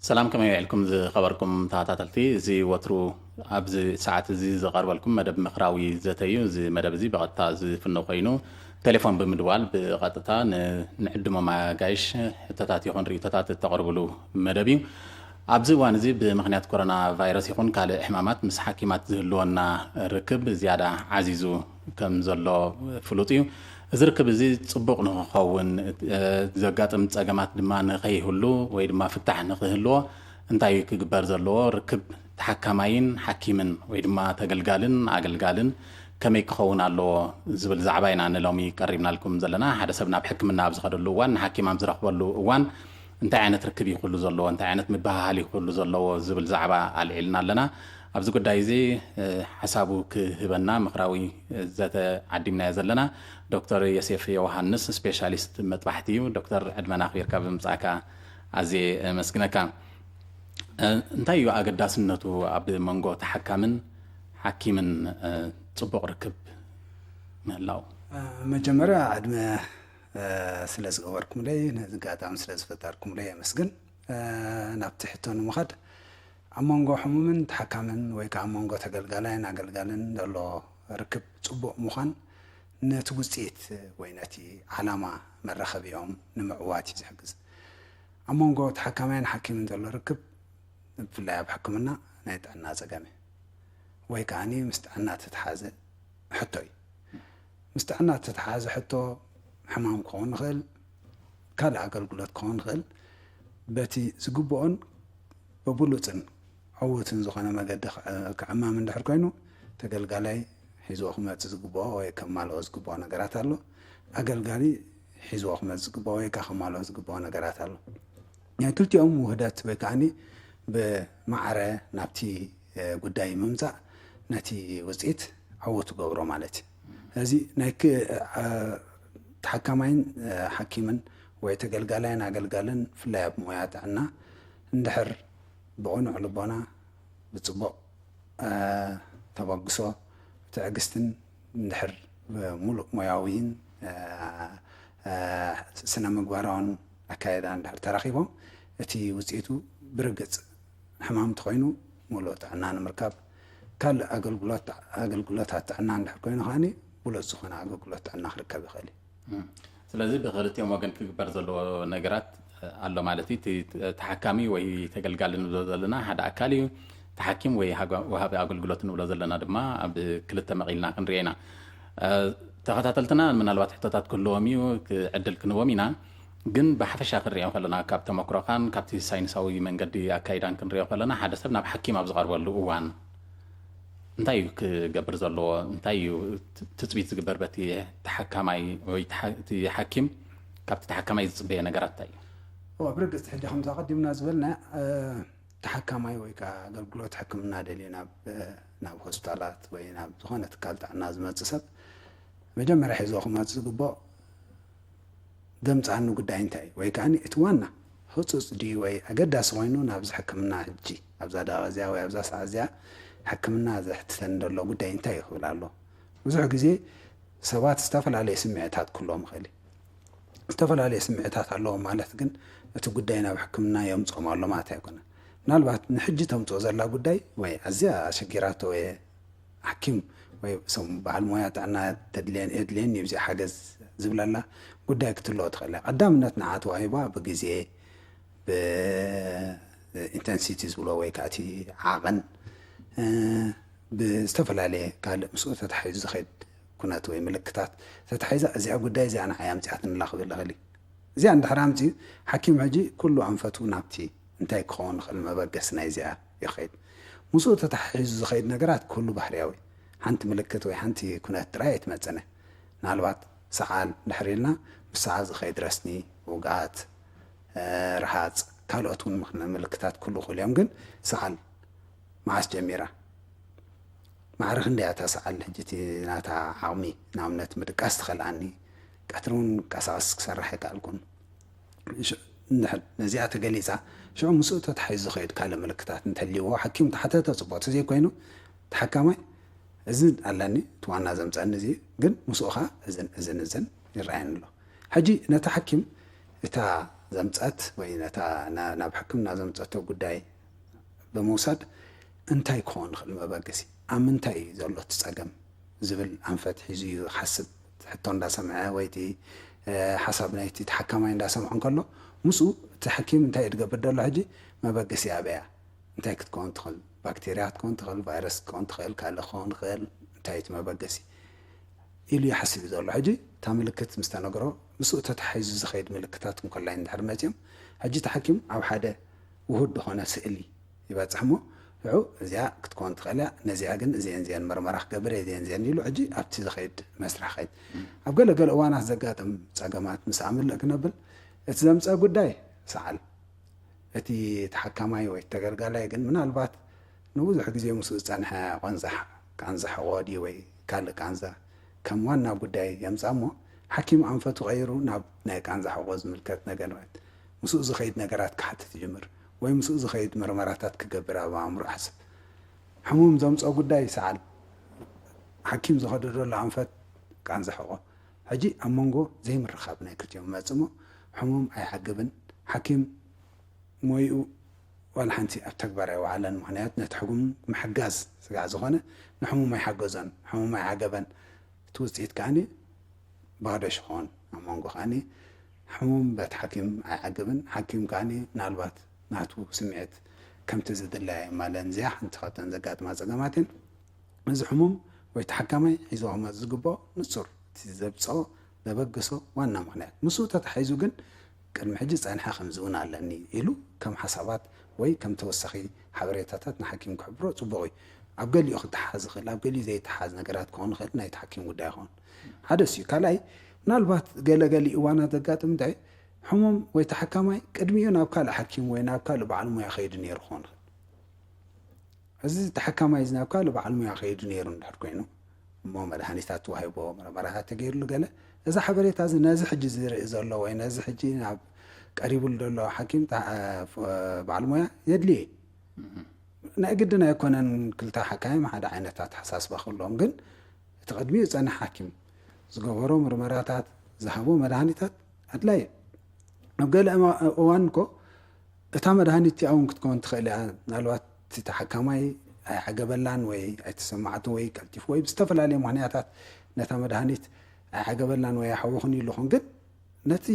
ሰላም፣ ከመይ ውዒልኩም ዝኸበርኩም ተኸታተልቲ? እዚ ወትሩ ኣብዚ ሰዓት እዚ ዝቐርበልኩም መደብ ምኽራዊ ዘተ እዩ። እዚ መደብ እዚ ብቐጥታ ዝፍኖ ኮይኑ፣ ቴሌፎን ብምድዋል ብቐጥታ ን-፣ ንዕድሞም ኣጋይሽ ሕቶታት ይኹን ርእይቶታት እተቕርብሉ መደብ እዩ። ኣብዚ እዋን እዚ ብምኽንያት ኮሮና ቫይረስ ይኹን ካልእ ሕማማት ምስ ሓኪማት ዝህልወና ርክብ ዝያዳ ዓዚዙ ከም ዘሎ ፍሉጥ እዩ። እዚ ርክብ እዚ ጽቡቕ ንኽኸውን፣ እ፣ ዘጋጥም ጸገማት ድማ ንኸይህሉ ወይ ድማ ፍታሕ ንኽህልዎ እንታይ እዩ ክግበር ዘለዎ? ርክብ ተሓካማይን ሓኪምን ወይ ድማ ተገልጋልን ኣገልጋልን ከመይ ክኸውን ኣለዎ ዝብል ዛዕባ ኢና ንሎሚ ቀሪብናልኩም ዘለና። ሓደ ሰብ ናብ ሕክምና ኣብ ዝኸደሉ እዋን፣ ንሓኪም ኣብ ዝረኽበሉ እዋን እንታይ ዓይነት ርክብ እዩ ክህሉ ዘለዎ፣ እንታይ ዓይነት ምብህሃል እዩ ክህሉ ዘለዎ ዝብል ዛዕባ ኣልዒልና ኣለና። ኣብዚ ጉዳይ እዚ፣ እ፣ ሓሳቡ ክህበና ምኽራዊ ዘተ ዓዲምናዮ ዘለና ዶክተር ዮሴፍ ዮሃንስ፣ ስፔሻሊስት መጥባሕቲ እዩ። ዶክተር፣ ዕድመና ኣኽቢርካ ብምምጻእካ ኣዝየ እመስግነካ። እ፣ እንታይ እዩ ኣገዳስነቱ ኣብ መንጎ ተሓካምን ሓኪምን፣ እ፣ ጽቡቕ ርክብ ምህላው? እ፣ መጀመርያ ዕድመ፣ እ፣ ስለ ዝገበርኩምለይ፣ ነዚ ኣጋጣሚ ስለ ዝፈጠርኩምለይ የመስግን። እ፣ ናብቲ ሕቶ ንምኻድ፣ ኣብ መንጎ ሕሙምን ተሓካምን ወይ ከዓ ኣብ መንጎ ተገልጋላይን ኣገልጋልን ዘሎ ርክብ ጽቡቕ ምዃን ነቲ ውጽኢት ወይ ነቲ ዓላማ መራኸቢኦም ንምዕዋት እዩ ዝሕግዝ። ኣብ መንጎ ተሓካማይን ሓኪምን ዘሎ ርክብ፣ ብፍላይ ኣብ ሕክምና፣ ናይ ጥዕና ጸገም እዩ። ወይ ከዓኒ ምስ ጥዕና እተተሓዘ ሕቶ እዩ። ምስ ጥዕና እተተሓዘ ሕቶ ሕማም ክኸውን ይኽእል፣ ካልእ ኣገልግሎት ክኸውን ይኽእል። በቲ ዝግብኦን ብብሉጽን ዕዉትን ዝኾነ መገዲ ክዕ-፣ ክዕመም እንድሕር ኮይኑ፣ ተገልጋላይ ሒዝዎ ክመጽእ ዝግብኦ ወይ ከማልኦ ዝግብኦ ነገራት ኣሎ። ኣገልጋሊ ሒዝዎ ክመጽእ ዝግብኦ ወይ ከኣ ከማልኦ ዝግብኦ ነገራት ኣሎ። ናይ ክልቲኦም ውህደት ወይ ከዓኒ ብማዕረ ናብቲ፣ እ፣ ጉዳይ ምምጻእ ነቲ ውጽኢት ዕዉት ይገብሮ ማለት እዩ። ስለዚ ናይ ክ-፣ እ፣ ተሓካማይን፣ እ፣ ሓኪምን ወይ ተገልጋላይን ኣገልጋልን ብፍላይ ኣብ ሞያ ጥዕና እንድሕር ብቕኑዕ ልቦና፣ ብጽቡቕ፣ እ፣ ተበግሶ፣ ብትዕግስትን እንድሕር ብምሉእ ሞያዊን፣ እ፣ እ፣ ስነ ምግባራውን ኣካይዳ እንድሕር ተራኺቦም፣ እቲ ውጽኢቱ ብርግጽ ሕማም እንተኾይኑ ምሉእ ጥዕና ንምርካብ፣ ካልእ ኣገልግሎት፣ ኣገልግሎታት ጥዕና እንድሕር ኮይኑ ከዓኒ ብሉጽ ዝኾነ ኣገልግሎት ጥዕና ክርከብ ይኽእል እዩ። እም። ስለዚ ብኽልቲኦም ወገን ክግበር ዘለዎ ነገራት ኣሎ ማለት እዩ። እቲ ተሓካሚ ወይ ተገልጋሊ ንብሎ ዘለና ሓደ ኣካል እዩ። ተሓኪም ወይ ሃጋ-፣ ወሃቢ ኣገልግሎት ንብሎ ዘለና ድማ ኣብ ክልተ መቒልና ክንሪኦ ኢና። እ፣ ተኸታተልትና ምናልባት ሕቶታት ክህልዎም እዩ፣ ክ-፣ ዕድል ክንህቦም ኢና። ግን ብሓፈሻ ክንሪኦ ከለና፣ ካብ ተመክሮኻን ካብቲ ሳይንሳዊ መንገዲ ኣካይዳን ክንሪኦ ከለና፣ ሓደ ሰብ ናብ ሓኪም ኣብ ዝቐርበሉ እዋን እንታይ እዩ ክገብር ዘለዎ? እንታይ እዩ ት-፣ ትጽቢት ዝግበር በቲ ተሓካማይ ወይ ተሓ-፣ እቲ ሓኪም ካብቲ ተሓካማይ ዝጽበዮ ነገራት እንታይ እዩ? እወ፣ ብርግጽ ሕጂ ከምቲ ኣቐዲምና ዝበልና፣ እ፣ ተሓካማይ ወይ ከኣ ኣገልግሎት ሕክምና ደልዩ ናብ፣ እ፣ ናብ ሆስፒታላት ወይ ናብ ዝኾነ ትካል ጥዕና ዝመጽእ ሰብ መጀመርያ ሒዝዎ ክመጽእ ዝግብኦ ዘምጽኣኒ ጉዳይ እንታይ እዩ? ወይ ከዓኒ እቲ ዋና ህጹጽ ድዩ ወይ ኣገዳሲ ኮይኑ ናብዚ ሕክምና ሕጂ ኣብዛ ደቂቕ እዚኣ ወይ ኣብዛ ሰዓት እዚኣ ሕክምና ዘሕትተኒ ዘሎ ጉዳይ እንታይ እዩ ክብል ኣሎ። ብዙሕ ግዜ ሰባት ዝተፈላለየ ስምዒታት ክህልዎም ይኽእል እዩ። ዝተፈላለየ ስምዒታት ኣለዎም ማለት ግን እቲ ጉዳይ ናብ ሕክምና የምጽኦም ኣሎ ማለት ኣይኮነን። ምናልባት ንሕጂ ተምጽኦ ዘላ ጉዳይ ወይ ኣዝያ ኣሸጊራቶ ወይ ሓኪም ወይ ሰብ በዓል ሞያ ጥዕና ተድልየን-፣ የድልየኒ እዩ፣ እዚ ሓገዝ ዝብለላ ጉዳይ ክትህልዎ ትኽእል እያ። ቀዳምነት ንዓ ተዋሂባ ብግዜ፣ ብኢንተንሲቲ ዝብሎ ወይ ከዓ እቲ ዓቐን፣ እ፣ ብዝተፈላለየ ካልእ ምስኡ ተታሒዙ ዝኸይድ ኩነት ወይ ምልክታት ተታሒዛ፣ እዚኣ ጉዳይ እዚኣ ንዓይ ኣምፅኣትንላ ክብል ይኽእል እዩ። እዚኣ እንድሕር ኣምፅኡ፣ ሓኪም ሕጂ ኩሉ ኣንፈቱ ናብቲ እንታይ ክኸውን ይኽእል መበገሲ ናይዚኣ ይኸይድ። ምስኡ ተታሒዙ ዝኸይድ ነገራት ኩሉ ባህርያዊ። ሓንቲ ምልክት ወይ ሓንቲ ኩነት ጥራይ ኣይትመጽእን እያ። ምናልባት ሰዓል እንድሕር ኢልና፣ ምስ ሰዓል ዝኸይድ ረስኒ፣ ውግኣት፣ እ፣ ረሃጽ፣ ካልኦት እውን ምኽን-፣ ምልክታት ክህሉ ይኽእሉ እዮም። ግን ሰዓል መዓስ ጀሚራ? ማዕረ ክንደይ እያ እታ ሰዓል? ሕጂ እቲ ናታ ዓቕሚ፣ ንኣብነት ምድቃስ ትኸልኣኒ፣ ቀትሪ እውን ቀሳቐስ ክሰርሕ ኣይከኣልኩን። ሽ-፣ እንድሕር ነዚኣ ተገሊጻ፣ ሽዑ ምስኡ ተታሒዙ ዝኸይድ ካልእ ምልክታት እንተልይዎ፣ ሓኪም ተሓተተ ጽቡቕ፣ ተዘይኮይኑ፣ ተሓካማይ፣ እዚ ኣለኒ፣ እቲ ዋና ዘምጸኒ እዚ እዩ፣ ግን ምስኡ ኸኣ እዝን፣ እዝን፣ እዝን ይረኣየኒ ኣሎ። ሕጂ ነቲ ሓኪም እታ ዘምፀት ወይ ነታ ናብ ሕክምና ዘምፀቶ ጉዳይ ብምውሳድ እንታይ ክኸውን ይኽእል መበገሲ፣ ኣብ ምንታይ እዩ ዘሎ እቲ ፀገም ዝብል ኣንፈት ሒዙ እዩ ዝሓስብ። ሕቶ እንዳሰምዐ ወይ እቲ ሓሳብ ናይቲ ተሓካማይ እንዳሰምዐ እንከሎ ምስኡ እቲ ሓኪም እንታይ እዩ ዝገብር ዘሎ ሕጂ፣ መበገሲ ኣበያ እንታይ ክትከውን ትኽእል፣ ባክቴርያ ክትከውን ትኽእል፣ ቫይረስ ክትከውን ትኽእል፣ ካልእ ክኸውን ይኽእል፣ እንታይ እቲ መበገሲ ኢሉ ይሓስብ እዩ ዘሎ። ሕጂ እታ ምልክት ምስ ተነግሮ ምስኡ ተታሒዙ ዝኸይድ ምልክታት እንከላይ እንድሕር መፅኦም ሕጂ እቲ ሓኪም ኣብ ሓደ ውሁድ ዝኾነ ስእሊ ይበፅሕ እሞ ሽዑ እዚኣ ክትከውን ትኽእል እያ፣ ነዚኣ ግን እዚአን እዚአን መርመራ ክገብር እየ እዚአን እዚአን ኢሉ ሕጂ ኣብቲ ዝኸይድ መስርሕ ኸይድ ኣብ ገለ ገለ እዋናት ዘጋጥም ፀገማት ምስ ኣምልእ ክነብል እቲ ዘምፀ ጉዳይ ሰዓል እቲ ተሓካማይ ወይ ተገልጋላይ ግን ምናልባት ንብዙሕ ግዜ ምስኡ ዝፀንሐ ቃንዛ ቃንዛ ሕቖ ድዩ ወይ ካልእ ቃንዛ ከም ዋና ጉዳይ የምፃ እሞ ሓኪም ኣንፈቱ ቀይሩ ናብ ናይ ቃንዛ ሕቖ ዝምልከት ነገር ማለት ምስኡ ዝኸይድ ነገራት ክሓትት ይጅምር ወይ ምስኡ ዝኸይድ መርመራታት ክገብር ኣብ ኣእምሮ ሓስብ ሕሙም ዘምፅኦ ጉዳይ ሰዓል ሓኪም ዝኸደደሉ ኣንፈት ቃንዛ ሕቖ ሕጂ ኣብ መንጎ ዘይምርኻብ ናይ ክልቲኦም መፅሞ ሕሙም ኣይዓግብን ሓኪም ሞይኡ ዋላ ሓንቲ ኣብ ተግባር ኣይወዓለን ምክንያት ነቲ ሕሙም ምሕጋዝ ስጋዕ ዝኾነ ንሕሙም ኣይሓገዞን ሕሙም ኣይዓገበን እቲ ውፅኢት ከዓኒ ባዶ ሽኾን ኣብ መንጎ ከዓኒ ሕሙም በቲ ሓኪም ኣይዓግብን ሓኪም ከዓኒ ምናልባት ናቱ ስምዒት ከምቲ ዝድለያ ይማለን እዚኣ ሓንቲ ካብተን ዘጋጥማ ፀገማትን እዚ ሕሙም ወይ ተሓካማይ ሒዝዋ ክመፅ ዝግብኦ ንፁር እቲ ዘብፅኦ ዘበግሶ ዋና ምክንያት ምስኡ ተታሒዙ ግን ቅድሚ ሕጂ ፀንሐ ከምዚ እውን ኣለኒ ኢሉ ከም ሓሳባት ወይ ከም ተወሳኺ ሓበሬታታት ንሓኪም ክሕብሮ ፅቡቕ እዩ ኣብ ገሊኡ ክተሓዝ ይኽእል ኣብ ገሊኡ ዘይተሓዝ ነገራት ክኾን ይኽእል ናይቲ ሓኪም ጉዳይ ይኸውን ሓደ እሱ እዩ ካልኣይ ምናልባት ገለገሊ እዋናት ዘጋጥም እንታይ ሕሙም ወይ ተሓካማይ ቅድሚኡ ናብ ካልእ ሓኪም ወይ ናብ ካልእ በዓል ሙያ ከይዱ ነይሩ ክኾን ይኽእል እዚ ተሓካማይ እዚ ናብ ካልእ በዓል ሙያ ከይዱ ነይሩ እንድሕር ኮይኑ እሞ መድሃኒታት ተዋሂቦ መርመራታት ተገይርሉ ገለ እዚ ሓበሬታ እዚ ነዚ ሕጂ ዝርኢ ዘሎ ወይ ነዚ ሕጂ ናብ ቀሪቡሉ ዘሎ ሓኪም በዓል ሙያ የድልየ ናይ ግድን ኣይኮነን ክልተ ሓካይም ሓደ ዓይነት ኣተሓሳስባ ክህልዎም ግን እቲ ቅድሚኡ ዝፀንሕ ሓኪም ዝገበሮ ምርመራታት ዝሃቦ መድሃኒታት ኣድላይ ኣብ ገለ እዋን እኮ እታ መድሃኒት እቲኣ እውን ክትከውን ትኽእል እያ ምናልባት እቲ ተሓካማይ ኣይዓገበላን ወይ ኣይተሰማዓትን ወይ ቀልጢፉ ወይ ብዝተፈላለየ ምክንያታት ነታ መድሃኒት ኣይዓገበላን ወይ ኣይሓወኹን ኢሉ ኹን ግን ነቲ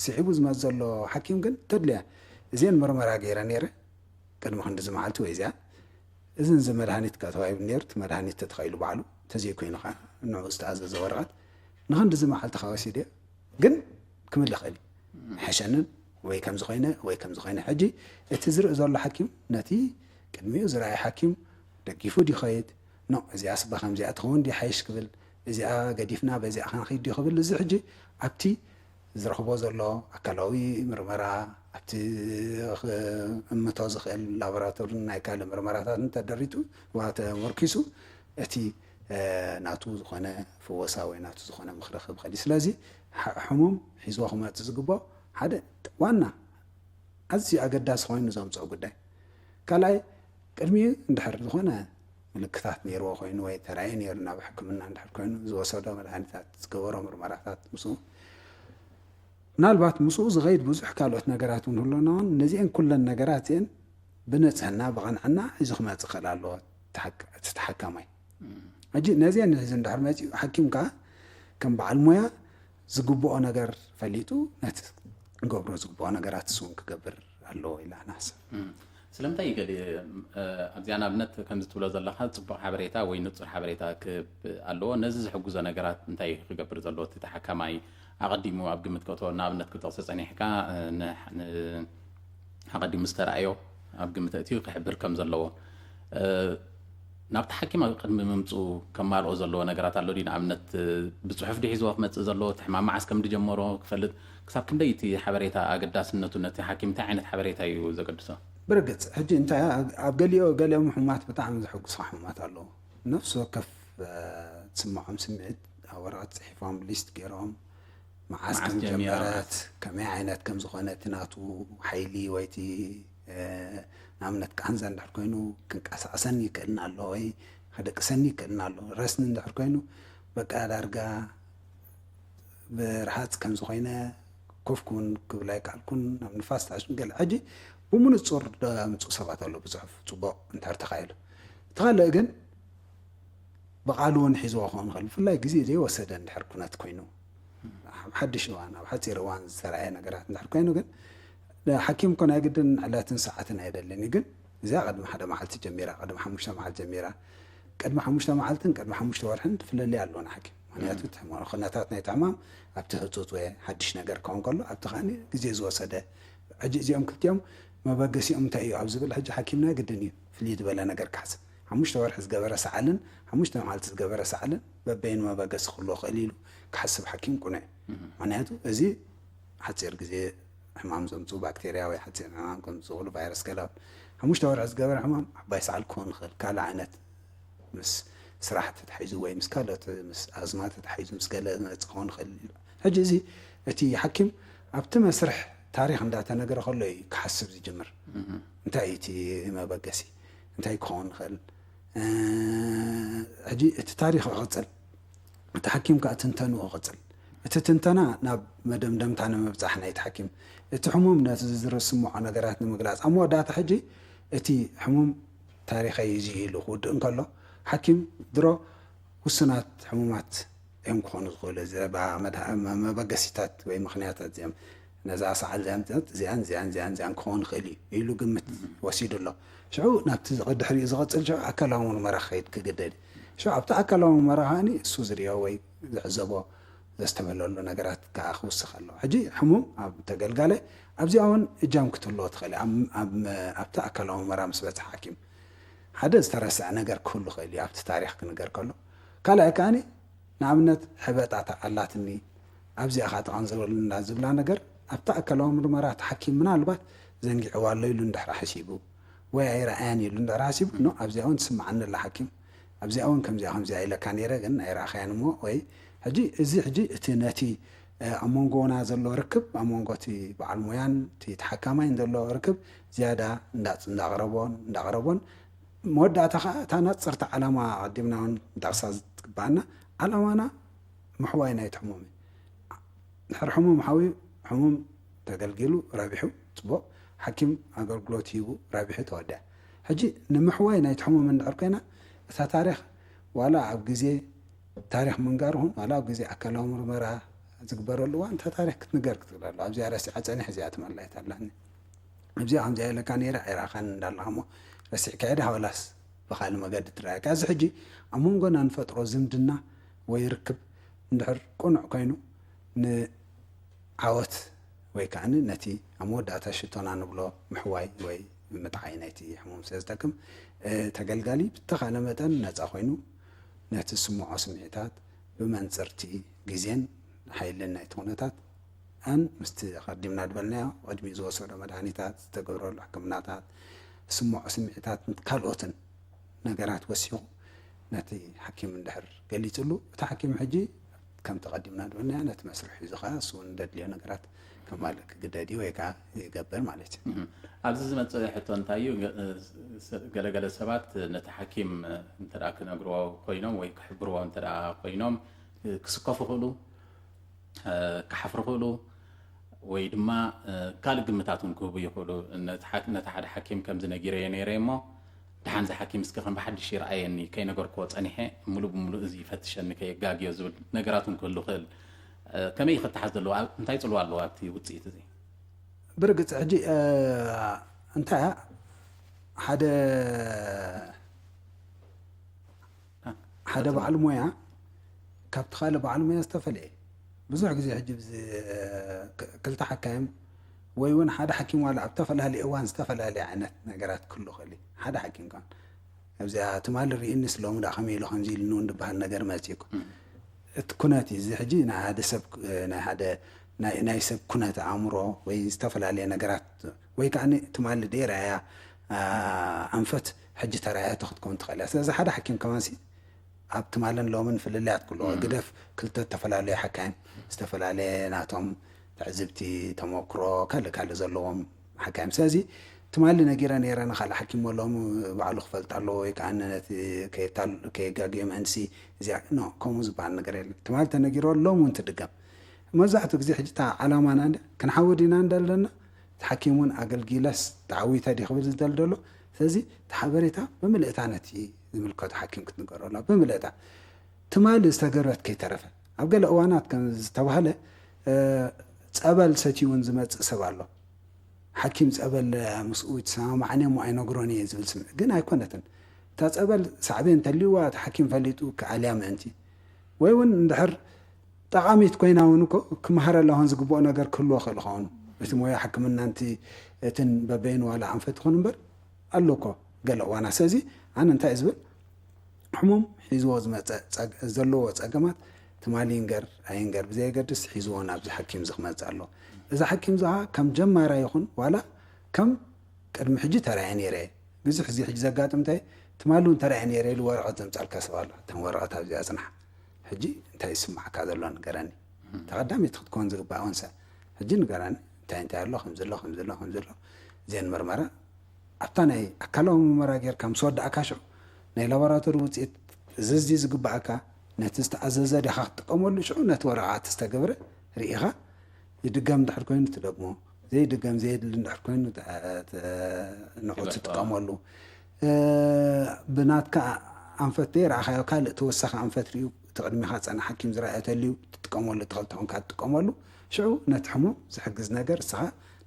ስዒቡ ዝመፅ ዘሎ ሓኪም ግን ተድልያ እዚአን መርመራ ገይረ ነይረ ቅድሚ ክንድዚ መዓልቲ ወይ እዚኣ እዝን እዚ መድሃኒት ከተዋሂቡ ነይሩ እቲ መድሃኒት ተተኸኢሉ ባዕሉ ተዘይኮይኑ ከዓ ንዑ ዝተኣዘዘ ወረቐት ንክንድዚ መዓልቲ ከዓ ወሲደ ግን ክምልእ ክእል ሕሸንን ወይ ከምዚ ኮይነ ወይ ከምዚ ኮይነ ሕጂ እቲ ዝርኢ ዘሎ ሓኪም ነቲ ቅድሚኡ ዝረኣየ ሓኪም ደጊፉ ድኸይድ ኖ እዚኣ ስባ ከምዚኣ ትኸውን ዲ ሓይሽ ክብል እዚኣ ገዲፍና በዚኣ ክንኸይድ ዲ ክብል እዚ ሕጂ ኣብቲ ዝረኽቦ ዘሎ ኣካላዊ ምርመራ ኣብቲ እምቶ ዝኽእል ላቦራቶርን ናይ ካልእ ምርመራታት እንተደሪቱ ተመርኪሱ እቲ ናቱ ዝኾነ ፍወሳ ወይ ናቱ ዝኾነ ምኽሪ ክህብ ኸዲ ስለዚ ሕሙም ሒዝዎ ክመፅእ ዝግብኦ ሓደ ዋና ኣዝዩ ኣገዳሲ ኮይኑ ዘምፅኦ ጉዳይ ካልኣይ ቅድሚኡ እንድሕር ዝኾነ ምልክታት ነይርዎ ኮይኑ ወይ ተራእየ ነይሩ ናብ ሕክምና እንድሕር ኮይኑ ዝወሰዶ መድሃኒታት ዝገበሮ ምርመራታት ምስኡ ምናልባት ምስኡ ዝኸይድ ብዙሕ ካልኦት ነገራት እውን ህሎና እውን ነዚአን ኩለን ነገራት እዚአን ብንፅህና ብቐንዕና ሒዙ ክመፅእ ክእል ኣለዎ እቲ ተሓካማይ ሕጂ ነዚአን ሒዙ እንድሕር መፂኡ ሓኪም ከዓ ከም በዓል ሙያ ዝግብኦ ነገር ፈሊጡ ነቲ ክገብሮ ዝግብኦ ነገራት እሱ እውን ክገብር ኣለዎ ኢላ ንሓስብ ስለምንታይ ገሊ ኣብዚኣ ንኣብነት ከምዚ ትብሎ ዘለካ ፅቡቅ ሓበሬታ ወይ ንፁር ሓበሬታ ክህብ ኣለዎ ነዚ ዝሕግዞ ነገራት እንታይ ክገብር ዘለዎ እቲ ተሓካማይ ኣቐዲሙ ኣብ ግምት ከእቶ ንኣብነት ክጠቕሶ ፀኒሕካ ኣቐዲሙ ዝተረኣዮ ኣብ ግምት ኣእትዩ ክሕብር ከም ዘለዎ ናብቲ ሓኪም ኣብ ቅድሚ ምምፅኡ ከማልኦ ዘለዎ ነገራት ኣሎ ድዩ ንኣብነት ብፅሑፍ ድዩ ሒዝዎ ክመፅእ ዘለዎ እቲ ሕማም መዓስ ከም ድጀመሮ ክፈልጥ ክሳብ ክንደይ እቲ ሓበሬታ ኣገዳስነቱ ነቲ ሓኪም እንታይ ዓይነት ሓበሬታ እዩ ዘገድሶ ብርግፅ ሕጂ እንታይ ኣብ ገሊኦ ገሊኦም ሕሙማት ብጣዕሚ ዘሐጉስኻ ሕሙማት ኣለዉ ነፍሲ ወከፍ ትስምዖም ስምዒት ኣብ ወረቐት ፅሒፎም ሊስት ገይሮም መዓስ ከም ጀመረት ከመይ ዓይነት ከም ዝኾነ እቲ ናቱ ሓይሊ ወይ እቲ ንኣብነት ቃንዛ እንድሕር ኮይኑ ክንቀሳቀሰኒ ይክእልና ኣሎ ወይ ከደቅሰኒ ይክእልና ኣሎ ረስኒ እንድሕር ኮይኑ በቃ ዳርጋ ብርሃፅ ከም ዝኾይነ ኮፍ ክውን ክብል ኣይከኣልኩን፣ ናብ ንፋስ ተኣሽም ገለ። ሕጂ ብምንጹር ደምጹ ሰባት ኣለዉ ብጽሑፍ ጽቡቕ እንድሕር ተኻኢሉ። እቲ ካልእ ግን ብቓሉ እውን ሒዝዎ ክኸውን ይኽእል። ብፍላይ ግዜ ዘይወሰደ እንድሕር ኩነት ኮይኑ፣ ኣብ ሓድሽ እዋን፣ ኣብ ሓጺር እዋን ዝተራእየ ነገራት እንድሕር ኮይኑ ግን፣ ሓኪም እኮ ናይ ግድን ዕለትን ሰዓትን ኣየደልን እዩ። ግን እዚኣ ቅድሚ ሓደ መዓልቲ ጀሚራ፣ ቅድሚ ሓሙሽተ መዓልቲ ጀሚራ፣ ቅድሚ ሓሙሽተ መዓልትን ቅድሚ ሓሙሽተ ወርሕን ፍልልይ ኣለዎ ንሓኪም። ምኽንያቱ እቲ ሕማ-፣ ኩነታት ናይቲ ሕማም ኣብቲ ህጹጽ ወይ ሓድሽ ነገር ክኸውን ከሎ፣ ኣብቲ ከኣ ግዜ ዝወሰደ። ሕጂ እዚኦም ክልቲኦም መበገሲኦም እንታይ እዩ ኣብ ዝብል፣ ሕጂ ሓኪምና ግድን እዩ ፍልይ ዝበለ ነገር ክሓስብ። ሓሙሽተ ወርሒ ዝገበረ ሰዓልን ሓሙሽተ መዓልቲ ዝገበረ ሰዓልን በበይኑ መበገሲ ክህልዎ ክእል ኢሉ ክሓስብ ሓኪም ቅኑዕ እዩ። ምኽንያቱ እዚ ሓጺር ግዜ ሕማም ዘምጽኡ ባክቴርያ ወይ ሓጺር ሕማም ከም ዝኽእሉ ቫይረስ ገለ ሓሙሽተ ወርሒ ዝገበረ ሕማም ዓባይ ሰዓል ክኸውን ይኽእል፣ ካልእ ዓይነት ምስ ስራሕ ተታሒዙ ወይ ምስ ካልኦት፣ ምስ ኣዝማ ተታሒዙ ምስ ገለ ዝመጽእ ክኸውን ይኽእል እዩ። ሕጂ እዚ እቲ ሓኪም ኣብቲ መስርሕ ታሪኽ እንዳተነገረ ከሎ እዩ ክሓስብ ዝጅምር። እንታይ እዩ እቲ መበገሲ? እንታይ ክኸውን ይኽእል? እ፣ ሕጂ እቲ ታሪኽ ይቕጽል፣ እቲ ሓኪም ከኣ ትንተንኡ ይቕጽል። እቲ ትንተና ናብ መደምደምታ ንምብጻሕ ናይቲ ሓኪም፣ እቲ ሕሙም ነቲ ዝዝር ዝስምዖ ነገራት ንምግላጽ፣ ኣብ መወዳእታ ሕጂ እቲ ሕሙም ታሪኸይ እዚ ኢሉ ክውድእ እንከሎ፣ ሓኪም ድሮ ውሱናት ሕሙማት እዮም ክኾኑ ዝኽእሉ። እዚ ባ-፣ መድሃ-፣ መ-፣ መበገሲታት ወይ ምኽንያታት እዚኦም፣ ነዛ ሰዓል እዚኣ ምፅኣት እዚኣን፣ እዚኣን፣ እዚኣን፣ እዚኣን ክኸውን ይኽእል እዩ ኢሉ ግምት ወሲዱ ኣሎ። ሽዑ ናብቲ ዝቐ-፣ ድሕሪኡ ዝቐጽል ሽዑ ኣካላዊ ምርመራ ክኸይድ ክግደድ እዩ። ሽዑ ኣብቲ ኣካላዊ ምርመራ ከኣኒ እሱ ዝሪኦ ወይ ዝዕዘቦ ዘስተብህለሉ ነገራት ከኣ ክውስኽ ኣለዎ። ሕጂ ሕሙም ኣብ ተገልጋላይ ኣብዚኣ እውን እጃም ክትህልዎ ትኽእል እያ። ኣብ፣ ኣብ፣ ኣብቲ ኣካላዊ ምርመራ ምስ በጽሐ ሓኪም ሓደ ዝተረስዐ ነገር ክህሉ ይኽእል እዩ ኣብቲ ታሪኽ ክንገር ከሎ። ካልኣይ ከኣኒ ንኣብነት ሕበጣ ኣላትኒ ኣብዚኣ ኸዓ ተቐንዝበልና ዝብላ ነገር ኣብቲ ኣካላዊ ምርመራ እቲ ሓኪም ምናልባት ዘንጊዕዋ ኣሎ ኢሉ እንድሕር ሓሲቡ ወይ ኣይረኣያን ኢሉ እንድሕር ሓሲቡ፣ ኖ ኣብዚኣ እውን ትስምዓኒ ኣላ ሓኪም፣ ኣብዚኣ እውን ከምዚኣ ከምዚኣ ኢለካ ነይረ ግን ኣይረኣኻያን እሞ ወይ ሕጂ እዚ ሕጂ እቲ ነቲ እ፣ ኣብ መንጎና ዘሎ ርክብ ኣብ መንጎ እቲ በዓል ሞያን እቲ ተሓካማይን ዘሎ ርክብ ዝያዳ እንዳ-፣ እንዳቕረቦን እንዳቕረቦን መወዳእታ ኸዓ እታ ናጽርታ ዓላማ ኣቐዲምና እውን ምጥቕሳ ዝግባኣና ዓላማና ምሕዋይ ናይቲ ሕሙም እዩ። ድሕሪ ሕሙም ሓውዩ ሕሙም ተገልጊሉ ረቢሑ ጽቡቕ ሓኪም ኣገልግሎት ሂቡ ረቢሑ ተወድኣ። ሕጂ ንምሕዋይ ናይቲ ሕሙም እንድሕር ኮይና እታ ታሪኽ ዋላ ኣብ ግዜ ታሪኽ ምንጋር ይኹን ዋላ ኣብ ግዜ ኣካላዊ ምርመራ ዝግበረሉ እዋን እታ ታሪኽ ክትንገር ክትኽእል ኣለዋ። ኣብዚኣ ረሲዓ ጸኒሐ እዚኣ ትመላይት ኣላኒ። ኣብዚኣ ከምዚኣ ኢለካ ነይረ ኣይረኣኻን እንዳለኻ እሞ ረሲዕካዮ ድኻ ዋላስ ብኻልእ መገዲ ትረኣየካ። እዚ ሕጂ ኣብ መንጎና ንፈጥሮ ዝምድና ወይ ርክብ እንድሕር ቅኑዕ ኮይኑ ንዓወት ወይ ከዓኒ ነቲ ኣብ መወዳእታ ሽቶና ንብሎ ምሕዋይ ወይ ምጥዓይ ናይቲ ሕሙም ስለ ዝጠቅም፣ እ፣ ተገልጋሊ ብተኻለ መጠን ነጻ ኮይኑ ነቲ ዝስምዖ ስምዒታት ብመንጽርቲ ግዜን ሓይልን ናይቲ ኩነታት ኣን ምስቲ ኣቐዲምና ዝበልናዮ ቅድሚ ዝወሰዶ መድሃኒታት፣ ዝተገብረሉ ሕክምናታት፣ ዝስምዖ ስምዒታት ካልኦትን ነገራት ወሲኹ ነቲ ሓኪም እንድሕር ገሊጽሉ፣ እቲ ሓኪም ሕጂ ከምቲ ቀዲምና ዝበልናዮ ነቲ መስርሕ ሒዙ ኸዓ እሱ እውን ዘድልዮ ነገራት ከማልእ ክግደድ እዩ ወይ ከዓ ይገብር ማለት እዩ። እም። ኣብዚ ዝመጽእ ሕቶ እንታይ እዩ? ገ-፣ ስ-፣ ገለገለ ሰባት ነቲ ሓኪም እንተ ደኣ ክነግርዎ ኮይኖም ወይ ክሕብርዎ እንተ ደኣ ኮይኖም ክስከፉ ይኽእሉ፣ እ፣ ክሓፍሩ ይኽእሉ፣ ወይ ድማ፣ እ፣ ካልእ ግምታት እውን ክህቡ ይኽእሉ። ነቲ ሓ-፣ ነቲ ሓደ ሓኪም ከምዚ ነጊረዮ ነይረ እሞ፣ ደሓን እዚ ሓኪም እስከ ከም ብሓድሽ ይርኣየኒ፣ ከይነገርክዎ ጸኒሐ፣ ምሉእ ብምሉእ እዚ ይፈትሸኒ፣ ከየጋግዮ ዝብል ነገራት እውን ክህሉ ይኽእል። እ፣ ከመይ እዩ ክተሓዝ ዘለዎ? ኣብ-፣ እንታይ ጽልዋ ኣለዎ ኣብቲ ውጽኢት እዚ? ብርግጽ፣ ሕጂ፣ እ፣ እንታይ እያ? ሓደ፣ ሓደ በዓል ሞያ ካብቲ ካልእ በዓል ሞያ ዝተፈለየ። ብዙሕ ግዜ ሕጂ ብዚ-፣ ክ-፣ ክልተ ሓካይም ወይ እውን ሓደ ሓኪም ዋላ ኣብ ዝተፈላለየ እዋን ዝተፈላለየ ዓይነት ነገራት ክህሉ ይኽእል እዩ። ሓደ ሓኪም ከኣ ኣብዚኣ ትማሊ ርኢኒስ ሎሚ ደኣ ከመይ ኢሉ ከምዚ ኢሉኒ እውን ዝበሃል ነገር መጺእኩ። እም። እቲ ኩነት እዩ። እዚ ሕጂ ናይ ሓደ ሰብ፣ ናይ ሓደ፣ ናይ፣ ናይ ሰብ ኩነት ኣእምሮ ወይ ዝተፈላለየ ነገራት ወይ ከኣ ትማሊ ደይረኣያ፣ ኣ-፣ ኣንፈት ሕጂ ተራእያቶ ክትከውን ትኽእል እያ። ስለዚ ሓደ ሓኪም ከማንሲ ኣብ ትማልን ሎምን ፍልልያት ክህልዎ እም። ግደፍ ክልተ ዝተፈላለዩ ሓካይም፣ ዝተፈላለየ ናቶም ትዕዝብቲ፣ ተመክሮ፣ ካልእ ካልእ ዘለዎም ሓካይም። ስለዚ ትማሊ ነጊረ ነይረ ንኻልእ ሓኪም እሞ ሎሚ ባዕሉ ክፈልጥ ኣለዎ ወይ ከኣ ነቲ ከየታል-፣ ከየጋግዮ ምእንትሲ እዚኣ፣ ኖ፣ ከምኡ ዝበሃል ነገር የለን። ትማሊ ተነጊርዎ ሎሚ እውን ትድገም። መብዛሕትኡ ግዜ ሕጂ እታ ዓላማና እንደ ክንሓዊ ዲና እንደለና፣ እቲ ሓኪም እውን ኣገልጊለስ ተዓዊተ ድየ ክብል ዝደሊ ዘሎ። ስለዚ እቲ ሓበሬታ ብምልእታ ነቲ ዝምልከቶ ሓኪም ክትንገሮ ኣለዋ። ብምልእታ ትማሊ ዝተገርበት ከይተረፈ፣ ኣብ ገለ እዋናት ከም ዝተባህለ፣ እ፣ ጸበል ሰትዩ እውን ዝመጽእ ሰብ ኣሎ። ሓኪም ጸበል ምስኡ ይተሰማማዕን እሞ ኣይነግሮን እየ ዝብል ስምዒት ግን ኣይኮነትን። እታ ጸበል ሳዕቤን እንተልዩዋ እቲ ሓኪም ፈሊጡ ክኣልያ ምእንቲ፣ ወይ እውን እንድሕር ጠቓሚት ኮይና እውን እኮ ክመሃረላ እውን ዝግብኦ ነገር ክህልዎ ክእል ኸውን። እቲ ሞያ ሕክምና እንቲ እትን በበይኑ ዋላ ኣንፈት ይኹን እምበር ኣሎ እኮ ገለ እዋና። ስለዚ ኣነ እንታይ እዩ ዝብል፣ ሕሙም ሒዝዎ ዝመፀ ጸግ-፣ ዘለዎ ጸገማት ትማሊ ይንገር ኣይንገር ብዘየገድስ ሒዝዎ ናብዚ ሓኪም እዚ ክመፅእ ኣለዎ። እዚ ሓኪም እዚ ኸዓ ከም ጀማራይ ይኹን ዋላ ከም ቅድሚ ሕጂ ተራእየ ነይረ እየ። ብዙሕ እዚ ሕጂ ዘጋጥም እንታይ፣ ትማሊ እውን ተራእየ ነይረ ኢሉ ወረቐት ዘምፃልካ ሰብ ኣሎ። እተን ወረቐት ኣብዚኣ ጽንሓ። ሕጂ እንታይ ይስማዓካ ዘሎ ንገረኒ። እታ ቀዳመይቲ ክትከውን ዝግባእ ወንሰ። ሕጂ ንገረኒ እንታይ እንታይ ኣሎ፣ ከምዚ ኣሎ፣ ከምዚ ኣሎ፣ ከምዚ ኣሎ። እዚአን መርመራ ኣብታ ናይ ኣካላዊ መርመራ ጌርካ ምስ ወዳእካ ሽዑ ናይ ላቦራቶሪ ውፅኢት እዚ እዚ ዝግባኣካ ነቲ ዝተኣዘዘ ዲኻ ክትጥቀመሉ፣ ሽዑ ነቲ ወረቓቕቲ ዝተገብረ ርኢኻ ይድገም እንድሕር ኮይኑ ትደግሞ፣ ዘይድገም ዘየድሊ እንድሕር ኮይኑ ተ-፣ ተ-፣ ንዑ ትጥቀመሉ። እ፣ ብናትካ ኣንፈት ዘይረኣኻዮ ካልእ ተወሳኺ ኣንፈት ርእዩ እቲ ቅድሚኻ ዝጸንሐ ሓኪም ዝረኣዮ ተልዩ ትጥቀመሉ፣ ትኽእል ተኾንካ ትጥቀመሉ። ሽዑ ነቲ ሕሙም ዝሕግዝ ነገር እስኻ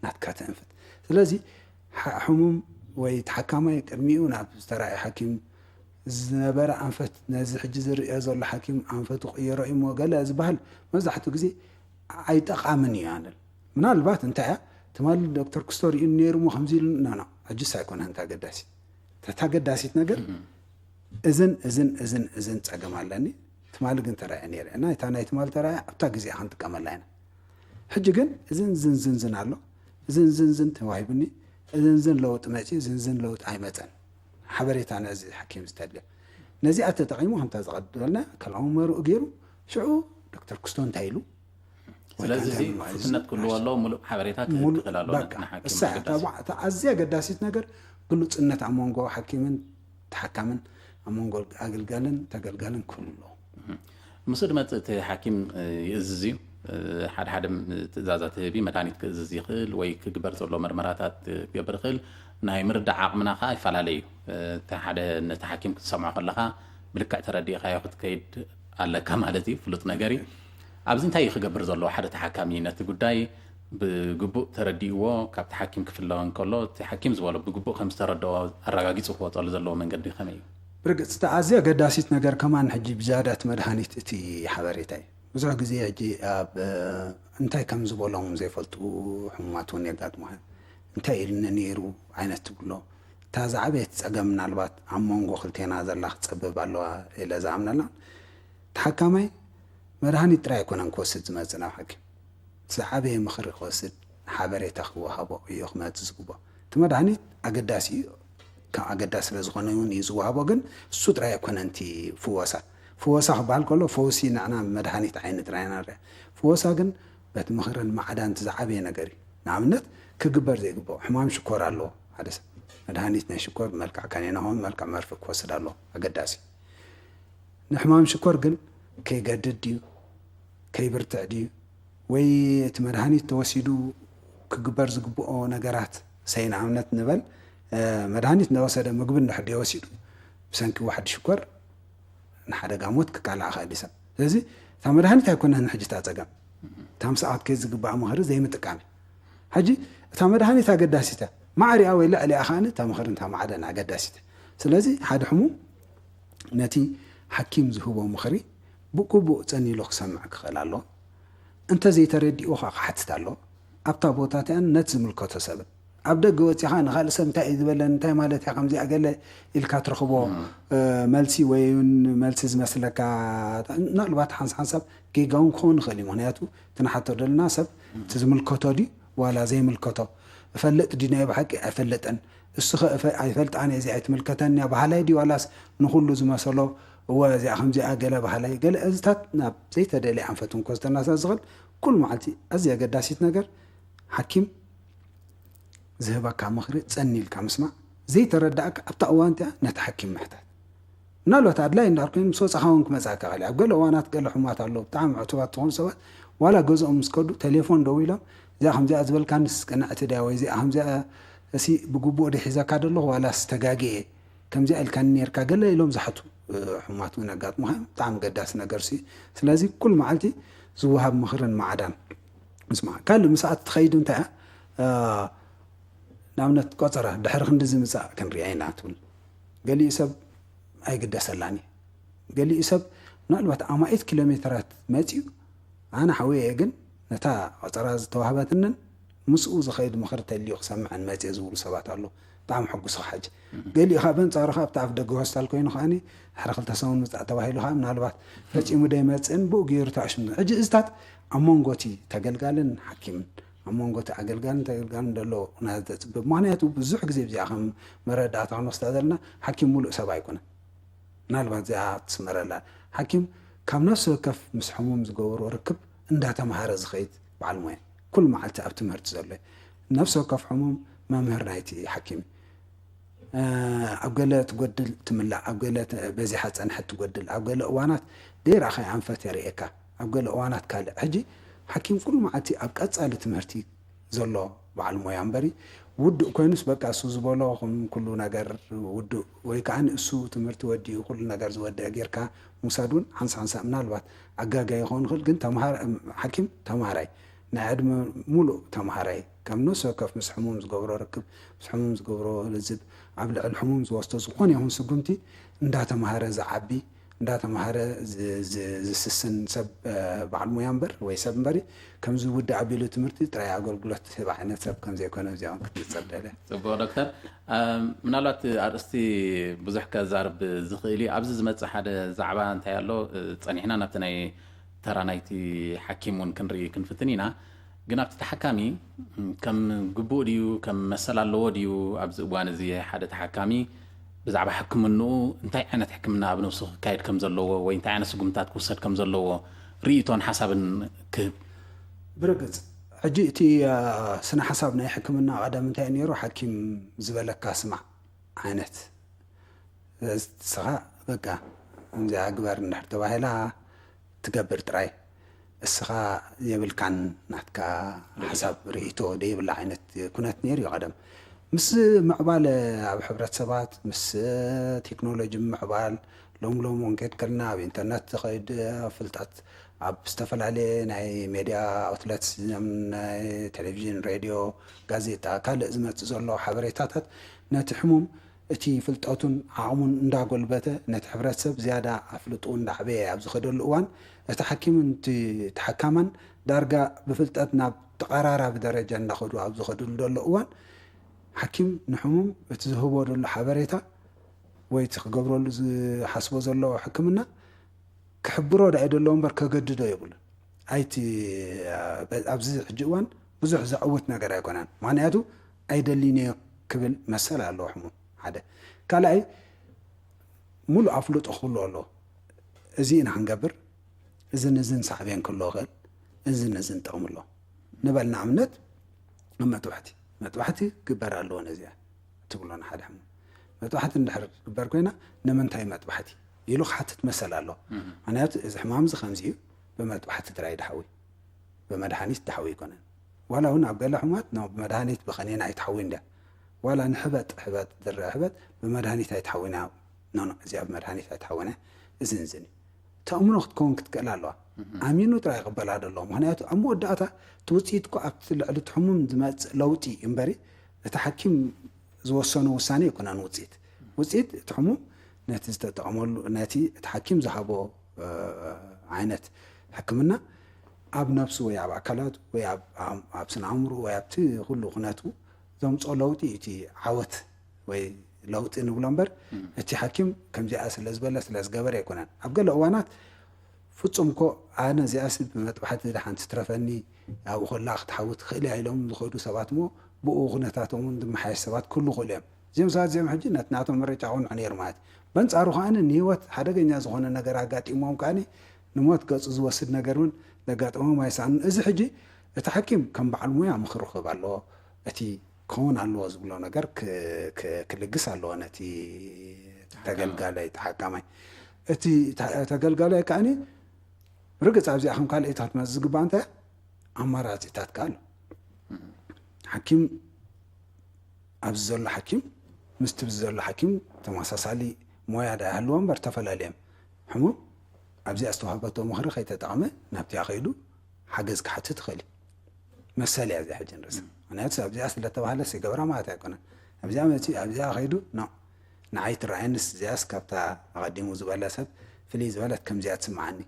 ናትካ ተእንፍት። ስለዚ ሓ-፣ ሕሙም ወይ ተሓካማይ ቅድሚኡ ናብ ዝተራእየ ሓኪም ዝነበረ ኣንፈት ነዚ ሕጂ ዝርእዮ ዘሎ ሓኪም ኣንፈቱ ቅየሮ እዩ እሞ ገለ ዝበሃል መብዛሕትኡ ግዜ ኣይጠቓምን እዩ ኣነል። ምናልባት እንታይ እያ፣ ትማሊ ዶክተር ክስቶ ርእዩ ነይሩ እሞ ከምዚ ኢሉ፣ ኖ፣ ኖ፣ ሕጅስ ኣይኮነን እታ ኣገዳሲት። እታ ኣገዳሲት ነገር እዝን፣ እዝን፣ እዝን፣ እዝን ጸገም ኣለኒ። ትማሊ ግን ተራእየ ነይረ። እና እታ ናይ ትማሊ ተራእያ ኣብታ ግዜኣ ክንጥቀመላ ኢና። ሕጂ ግን እዝን፣ ዝን፣ ዝን፣ ዝን ኣሎ። እዝን፣ ዝን፣ ዝን ተዋሂቡኒ። እዝን፣ ዝን ለውጢ መጺኡ፣ እዝን፣ ዝን ለውጢ ኣይመጸን። ሓበሬታ ነዚ ሓኪም ዝተድልዮ። ነዚኣ ተጠቒሙ ከምታ ዝቐደልና ካልኣዊ መርኡ ገይሩ፣ ሽዑ ዶክተር ክስቶ እንታይ ኢሉ? ወይ ስለዚ እንታይ እዚ ማለት ፍትነት ክህልዎ ኣሎ፣ ምሉእ ሓበሬታ ክህብ ሙሉእ ክኽእል ኣሎ በቃ፣ ንሓኪም እሳ እታ ኣገዳሲ። ባ-፣ እታ ኣዝያ ኣገዳሲት ነገር ግሉጽነት ኣብ መንጎ ሓኪምን ተሓካምን፣ ኣብ መንጎ ኣገልጋልን ተገልጋልን ክህሉ ኣለዎ። ምስ ዝመጽእ እቲ ሓኪም፣ እ፣ ይእዝዝ እዩ። እ፣ ሓደ ሓደ ም-፣ ትእዛዛት ይህብ እዩ። መድሃኒት ክእዝዝ ይኽእል ወይ ክግበር ዘሎ መርመራታት ክገብር ይኽእል። ናይ ምርዳእ ዓቕምና ከኣ ይፈላለ እዩ። እ፣ እቲ ሓደ ነቲ ሓኪም ክትሰምዖ ከለኻ ብልክዕ ተረዲእካዮ ክትከይድ ኣለካ ማለት እዩ። ፍሉጥ ነገር እዩ። ኣብዚ እንታይ እዩ ክገብር ዘለዎ? ሓደ ተሓካሚ ነቲ ጉዳይ ብግቡእ ተረዲእዎ ካብቲ ሓኪም ክፍለ እንከሎ፣ እቲ ሓኪም ዝበሎ ብግቡእ ከም ዝተረድኦ ኣረጋጊጹ ክወጸሉ ዘለዎ መንገዲ ከመይ እዩ? ብርግጽ፣ እቲ ኣዝያ ኣገዳሲት ነገር ከማን ሕጂ ብዝያዳ እቲ መድሃኒት እቲ ሓበሬታ እዩ። ብዙሕ ግዜ ሕጂ ኣብ፣ እ፣ እንታይ ከም ዝበሎም ዘይፈልጡ ሕሙማት እውን የጋጥሙ። እንታይ ኢሉኒ ነይሩ ዓይነት ትብሎ። እታ ዝዓበየት ጸገም ምናልባት ኣብ መንጎ ክልቴና ዘላ ክትጸብብ ኣለዋ ኢለ ዝኣምነላ። ተሓካማይ መድሃኒት ጥራይ ኣይኮነን ክወስድ ዝመጽእ ናብ ሓኪም። ዝዓበየ ምኽሪ ክወስድ፣ ሓበሬታ ክወሃቦ እዩ ክመጽእ ዝግብኦ። እቲ መድሃኒት ኣገዳሲ እዩ። ካብ ኣገዳሲ ስለ ዝኾነ እውን እዩ ዝወሃቦ፣ ግን እሱ ጥራይ ኣይኮነን እቲ ፍወሳ። ፍወሳ ክበሃል ከሎ ፈውሲ ንዕና መድሃኒት ዓይኒ ጥራይ ኢና ንሪኣ። ፍወሳ ግን በቲ ምኽርን ማዕዳን እቲ ዝዓበየ ነገር እዩ። ንኣብነት ክግበር ዘይግብኦ ሕማም ሽኮር ኣለዎ ሓደ ሰብ። መድሃኒት ናይ ሽኮር ብመልክዕ ካኔና ኾን ብመልክዕ መርፍእ ክወስድ ኣለዎ። ኣገዳሲ። ንሕማም ሽኮር ግን ከይገድድ ድዩ? ከይብርትዕ ድዩ? ወይ እቲ መድሃኒት ተወሲዱ ክግበር ዝግብኦ ነገራት፣ ሰይ ንኣብነት ንበል፣ እ፣ መድሃኒት እንዳወሰደ ምግቢ እንድሕር ድዩ ወሲዱ፣ ብሰንኪ ዋሕዲ ሽኮር ንሓደጋ ሞት ክቃላዕ ይኽእል እዩ ሰብ። ስለዚ እታ መድሃኒት ኣይኮነን ሕጂ እታ ጸገም። እታ ምስኣት ከይዝግባእ ምኽሪ ዘይምጥቃም እዩ። ሕጂ እታ መድሃኒት ኣገዳሲት እያ። ማዕሪኣ ወይ ልዕሊኣ ከኣ እታ ምኽርን እታ ማዕዳን ኣገዳሲት እያ። ስለዚ ሓደ ሕሙም ነቲ ሓኪም ዝህቦ ምኽሪ ብግቡእ ጸኒሉ ክሰምዕ ክኽእል ኣለዎ። እንተ ዘይተረዲኡ ከኣ ክሓትት ኣለዎ። ኣብታ ቦታ እቲኣን ነቲ ዝምልከቶ ሰብን። ኣብ ደገ ወጺኻ ንኻልእ ሰብ እንታይ እዩ ዝበለኒ፣ እንታይ ማለት እያ ከምዚኣ ገለ ኢልካ ትረኽቦ፣ እ፣ መልሲ ወይ እውን መልሲ ዝመስለካ፣ ምናልባት ሓንስ ሓንሳብ ጌጋ እውን ክኸውን ይኽእል እዩ። ምኽንያቱ እቲ ንሓቶ ዘለና ሰብ እቲ ዝምልከቶ ድዩ ዋላ ዘይምልከቶ፣ እፈልጥ ድዩ ናይ ብሓቂ ኣይፈልጥን፣ እሱ ኸ እፈ-፣ ኣይፈልጣን እየ፣ እዚኣ ኣይትምልከተን እያ በሃላይ ድዩ ዋላስ ንኹሉ ዝመሰሎ፣ እወ እዚኣ ከምዚኣ ገለ በሃላይ፣ ገለ እዝታት ናብ ዘይተደልየ ኣንፈት እውን ክወስደና ስለ ዝኽእል፣ ኩሉ መዓልቲ ኣዝያ ኣገዳሲት ነገር ሓኪም ዝህበካ ምኽሪ ጸን ኢልካ ምስማዕ፣ ዘይተረዳእካ ኣብታ እዋን እቲኣ ነቲ ሓኪም ምሕታት። ምናልባት ኣድላይ እንድሕር ኮይኑ ምስ ወጻኻ እውን ክመጻካ ይኽእል እዩ። ኣብ ገለ እዋናት ገለ ሕሙማት ኣለዉ፣ ብጣዕሚ ዕቱባት ዝኾኑ ሰባት ዋላ ገዝኦም ምስ ከዱ ቴሌፎን ደዊሎም፣ "እዚኣ ከምዚኣ ዝበልካንስ ቅንዕቲ ድያ?" ወይ "እዚኣ ከምዚኣ እሲ ብግቡእ ዶ ሒዘካ ደለኹ ዋላስ ተጋግየ? ከምዚኣ ኢልካኒ ነርካ?" ገለ ኢሎም ዝሓቱ፣ እ፣ ሕሙማት እውን ኣጋጥሙኻ እዮም። ብጣዕሚ ገዳሲ ነገር ሲ። ስለዚ ኩሉ መዓልቲ ዝወሃብ ምኽርን ማዕዳን። ስማ፣ ካልእ ምስኣ ትኸይድ እንታይ እያ? እ፣ ንኣብነት ቆጸራ ድሕሪ ክንዲ ዝምጻእ ክንሪኣ ኢና ትብል። ገሊኡ ሰብ ኣይግደሰላን እዩ። ገሊኡ ሰብ ምናልባት ኣማኢት ኪሎ ሜትራት መጺኡ፣ ኣነ ሓውየ እየ ግን ነታ ቆጸራ ዝተዋህበትንን ምስኡ ዝኸይድ ምኽሪ ተልዩ ክሰምዕን መጺአ ዝብሉ ሰባት ኣለዉ። ብጣዕሚ ሕጉስ ኢኻ ሕጂ። ገሊኡ ኸኣ በንጻሩ ኸኣ ኣብቲ ኣፍ ደገ ሆስፒታል ኮይኑ ኸኣኒ ድሕሪ ክልተ ሰሙን ምጻእ ተባሂሉ ኸኣ ምናልባት ፈጺሙ ደይመጽእን ብኡ ገይሩ ተኣሽሙ። ሕጂ እዚታት ኣብ መንጎ እቲ ተገልጋልን ሓኪምን፣ ኣብ መንጎ እቲ ኣገልጋልን ተገልጋልን ዘሎ ኩነታት ዘጽብብ። ምኽንያቱ ብዙሕ ግዜ ብዚኣ ከም መረዳእታ ክንወስዳ ዘለና ሓኪም ሙሉእ ሰብ ኣይኮነን። ምናልባት እዚኣ ትስመረላ። ሓኪም ካብ ነፍሲ ወከፍ ምስ ሕሙም ዝገብሮ ርክብ እንዳተምሃረ ዝኸይድ በዓል ሞያ። ኩሉ መዓልቲ ኣብ ትምህርቲ ዘሎ እዩ። ነፍሲ ወከፍ ሕሙም መምህር ናይቲ ሓኪም እዩ። እ፣ ኣብ ገለ ትጎድል ትምላእ፣ ኣብ ገለ ተ-፣ በዚሓ ጸንሐት ትጎድል፣ ኣብ ገለ እዋናት ደይረኣኻዮ ኣንፈት የርእየካ፣ ኣብ ገለ እዋናት ካልእ። ሕጂ ሓኪም ኩሉ መዓልቲ ኣብ ቀጻሊ ትምህርቲ ዘሎ በዓል ሞያ እምበሪ፣ ውዱእ ኮይኑስ በቃ እሱ ዝበሎ ኹም ኩሉ ነገር ውዱእ፣ ወይ ከኣ እሱ ትምህርቲ ወዲኡ ኩሉ ነገር ዝወደአ ጌርካ ምውሳድ እውን ሓንሳ ሓንሳ ምናልባት ኣጋጋይ ይኸውን ይኽእል፣ ግን ተምሃር-፣ ሓኪም ተምሃራይ ናይ ዕድመ ሙሉእ ተምሃራይ ከም ነፍሲ ወከፍ ምስ ሕሙም ዝገብሮ ርክብ፣ ምስ ሕሙም ዝገብሮ ልዝብ፣ ኣብ ልዕሊ ሕሙም ዝወስዶ ዝኾነ ይኹን ስጉምቲ እንዳተምሃረ ዝዓቢ፣ እንዳተምሃረ ዝ-፣ ዝ-፣ ዝስስን ሰብ፣ እ፣ በዓል ሞያ እምበር ወይ ሰብ እምበሪ ከምዚ ውድእ ኣቢሉ ትምህርቲ ጥራይ ኣገልግሎት ዝህብ ዓይነት ሰብ ከም ዘይኮነ እዚኦም ክትንጸር ደለ። ጽቡቕ ዶክተር፣ እ፣ ምናልባት ኣርእስቲ ብዙሕ ከዛርብ ዝኽእል እዩ። ኣብዚ ዝመጽእ ሓደ ዛዕባ እንታይ ኣሎ፣ እ፣ ጸኒሕና ናብቲ ናይ ተራ ናይቲ ሓኪም እውን ክንርኢ ክንፍትን ኢና። ግን ኣብቲ ተሓካሚ ከም ግቡእ ድዩ፣ ከም መሰል ኣለዎ ድዩ፣ ኣብዚ እዋን እዚ ሓደ ተሓካሚ ብዛዕባ ሕክምንኡ እንታይ ዓይነት ሕክምና ኣብ ነብሱ ክካየድ ከም ዘለዎ ወይ እንታይ ዓይነት ስጉምታት ክውሰድ ከም ዘለዎ ርእይቶን ሓሳብን ክህብ? ብርግጽ፣ ሕጂ እቲ፣ እ፣ ስነ ሓሳብ ናይ ሕክምና ቀደም እንታይ እዩ ነይሩ? ሓኪም ዝበለካ ስማዕ ዓይነት። ስለዚ ንስኻ በቃ ከምዚኣ ግበር እንድሕር ተባሂላ ትገብር ጥራይ። እስኻ የብልካን ናትካ ሓሳብ ርእይቶ ደይብላ ዓይነት ኩነት ነይሩ እዩ ቀደም። ምስ ምዕባለ ኣብ ሕብረተሰባት፣ ምስ ቴክኖሎጂ ምዕባል፣ ሎም ሎም እውን ከይድ ከልና ኣብ ኢንተርነት ዝኸይድ ፍልጠት፣ ኣብ ዝተፈላለየ ናይ ሜድያ ኣውትለትስ፣ ናይ ቴሌቪዥን፣ ሬድዮ፣ ጋዜጣ፣ ካልእ ዝመጽእ ዘሎ ሓበሬታታት ነቲ ሕሙም እቲ ፍልጠቱን ዓቕሙን እንዳጎልበተ ነቲ ሕብረተሰብ ዝያዳ ኣፍልጥኡ እንዳዕበየ ኣብ ዝኸደሉ እዋን፣ እቲ ሓኪምን እቲ ተሓካማን ዳርጋ ብፍልጠት ናብ ተቐራራቢ ደረጃ እንዳኸዱ ኣብ ዝኸድሉ ዘሎ እዋን፣ ሓኪም ንሕሙም እቲ ዝህቦ ዘሎ ሓበሬታ ወይ እቲ ክገብረሉ ዝሓስቦ ዘሎ ሕክምና ክሕብሮ ዳኣ ይደሎ እምበር ከገድዶ የብሉን። ኣይቲ፣ ኣብዚ ሕጂ እዋን ብዙሕ ዘዕውት ነገር ኣይኮነን። ምኽንያቱ ኣይደልይንዮ ክብል መሰል ኣለዎ ሕሙም። ሓደ። ካልኣይ፣ ሙሉእ ኣፍልጦ ክህልዎ ኣለዎ። እዚ ኢና ክንገብር፣ እዝን እዝን ሳዕቤን ክህልዎ ይኽእል፣ እዝን እዝን ጥቕሚ ኣለዎ። ንበል ንኣብነት ኣብ መጥባሕቲ፣ መጥባሕቲ ክግበር ኣለዎ ነዚኣ ትብሎ ንሓደ ሕሙም። መጥባሕቲ እንድሕር ትግበር ኮይና፣ ንምንታይ መጥባሕቲ ኢሉ ክሓትት መሰል ኣለዎ። ምኽንያቱ እዚ ሕማም እዚ ከምዚ እዩ፣ ብመጥባሕቲ ጥራይ ድሓዊ፣ ብመድሃኒት ድሓዊ ኣይኮነን። ዋላ እውን ኣብ ገለ ሕሙማት፣ ኖ፣ ብመድሃኒት ብኸኒና ኣይትሓዊ እንድያ። ዋላ ንሕበጥ፣ ሕበጥ፣ ዝረአ ሕበጥ ብመድሃኒት ኣይትሓዊና፣ ኖ፣ ኖ፣ እዚኣ ብመድሃኒት ኣይትሓዊና፣ እዝን እዝን እዩ። ተእምኖ ክትከውን ክትክእል ኣለዋ። ኣሚኑ ጥራይ ይቕበላ ደሎ። ምኽንያቱ ኣብ መወዳእታ እቲ ውጽኢት እኮ ኣብቲ ልዕሊ እቲ ሕሙም ዝመጽእ ለውጢ እዩ እምበሪ፣ እቲ ሓኪም ዝወሰኖ ውሳኔ ኣይኮነን ውጽኢት። ውጽኢት እቲ ሕሙም ነቲ ዝተጠቐመሉ፣ ነቲ እቲ ሓኪም ዝሃቦ፣ እ፣ ዓይነት ሕክምና ኣብ ነብሱ ወይ ኣብ ኣካላቱ ወይ ኣብ፣ ኣብ፣ ኣብ ስነ ኣእምሮ ወይ ኣብቲ ኩሉ ኩነቱ ዘምጽኦ ለውጢ እዩ እቲ ዓወት ወይ ለውጢ ንብሎ እምበር፣ እቲ ሓኪም ከምዚኣ ስለ ዝበለ ስለ ዝገበረ ኣይኮነን። ኣብ ገለ እዋናት ፍጹም እኮ ኣነ እዚኣስ ብመጥባሕቲ ደሓን ትትረፈኒ፣ ኣብኡ ከላ ክትሓዊ ትኽእል እያ ኢሎም ዝኸዱ ሰባት እሞ ብኡ ኩነታቶም እውን ዝመሓየሽ ሰባት ክህሉ ይኽእሉ እዮም። እዚኦም ሰባት እዚኦም ሕጂ ነቲ ናቶም ምርጫ ክቕንዑ ነይሩ ማለት እዩ። በንጻሩ ከኣ ንህይወት ሓደገኛ ዝኾነ ነገር ኣጋጢሞም ከኣ ንሞት ገጹ ዝወስድ ነገር እውን ዘጋጥሞም ኣይሰኣኑን። እዚ ሕጂ እቲ ሓኪም ከም በዓል ሞያ ምኽሪ ክህብ ኣለዎ። እቲ ክኸውን ኣለዎ ዝብሎ ነገር ክ-፣ ክ-፣ ክልግስ ኣለዎ ነቲ ተገልጋላይ ተሓካማይ። እቲ ተ-፣ ተገልጋላይ ከኣ ብርግጽ ኣብዚኣ ከም ካልኦታት መዚ ዝግባእ እንታይ ኣማራጺታት ከ ኣሎ? ሓኪም ኣብዚ ዘሎ ሓኪም ምስቲ ኣብዚ ዘሎ ሓኪም ተመሳሳሊ ሞያ ዳ ይሃልዎ እምበር ተፈላለዮም። ሕሙም ኣብዚኣ ዝተዋህበቶ ምኽሪ ከይተጠቐመ ናብቲኣ ከይዱ ሓገዝ ክሓትት ይኽእል እዩ። መሰል እያ እዚኣ ሕጂ ንርእሳ። ምኽንያቱ ኣብዚኣ ስለ ተባህለስ ይገብራ ማለት ኣይኮነን። ኣብዚኣ መፂኡ ኣብዚኣ ከይዱ ኖ ንዓይ ትረኣየንስ እዚኣስ ካብታ ኣቐዲሙ ዝበለ ሰብ ፍልይ ዝበለት ከምዚኣ ትስምዓኒ።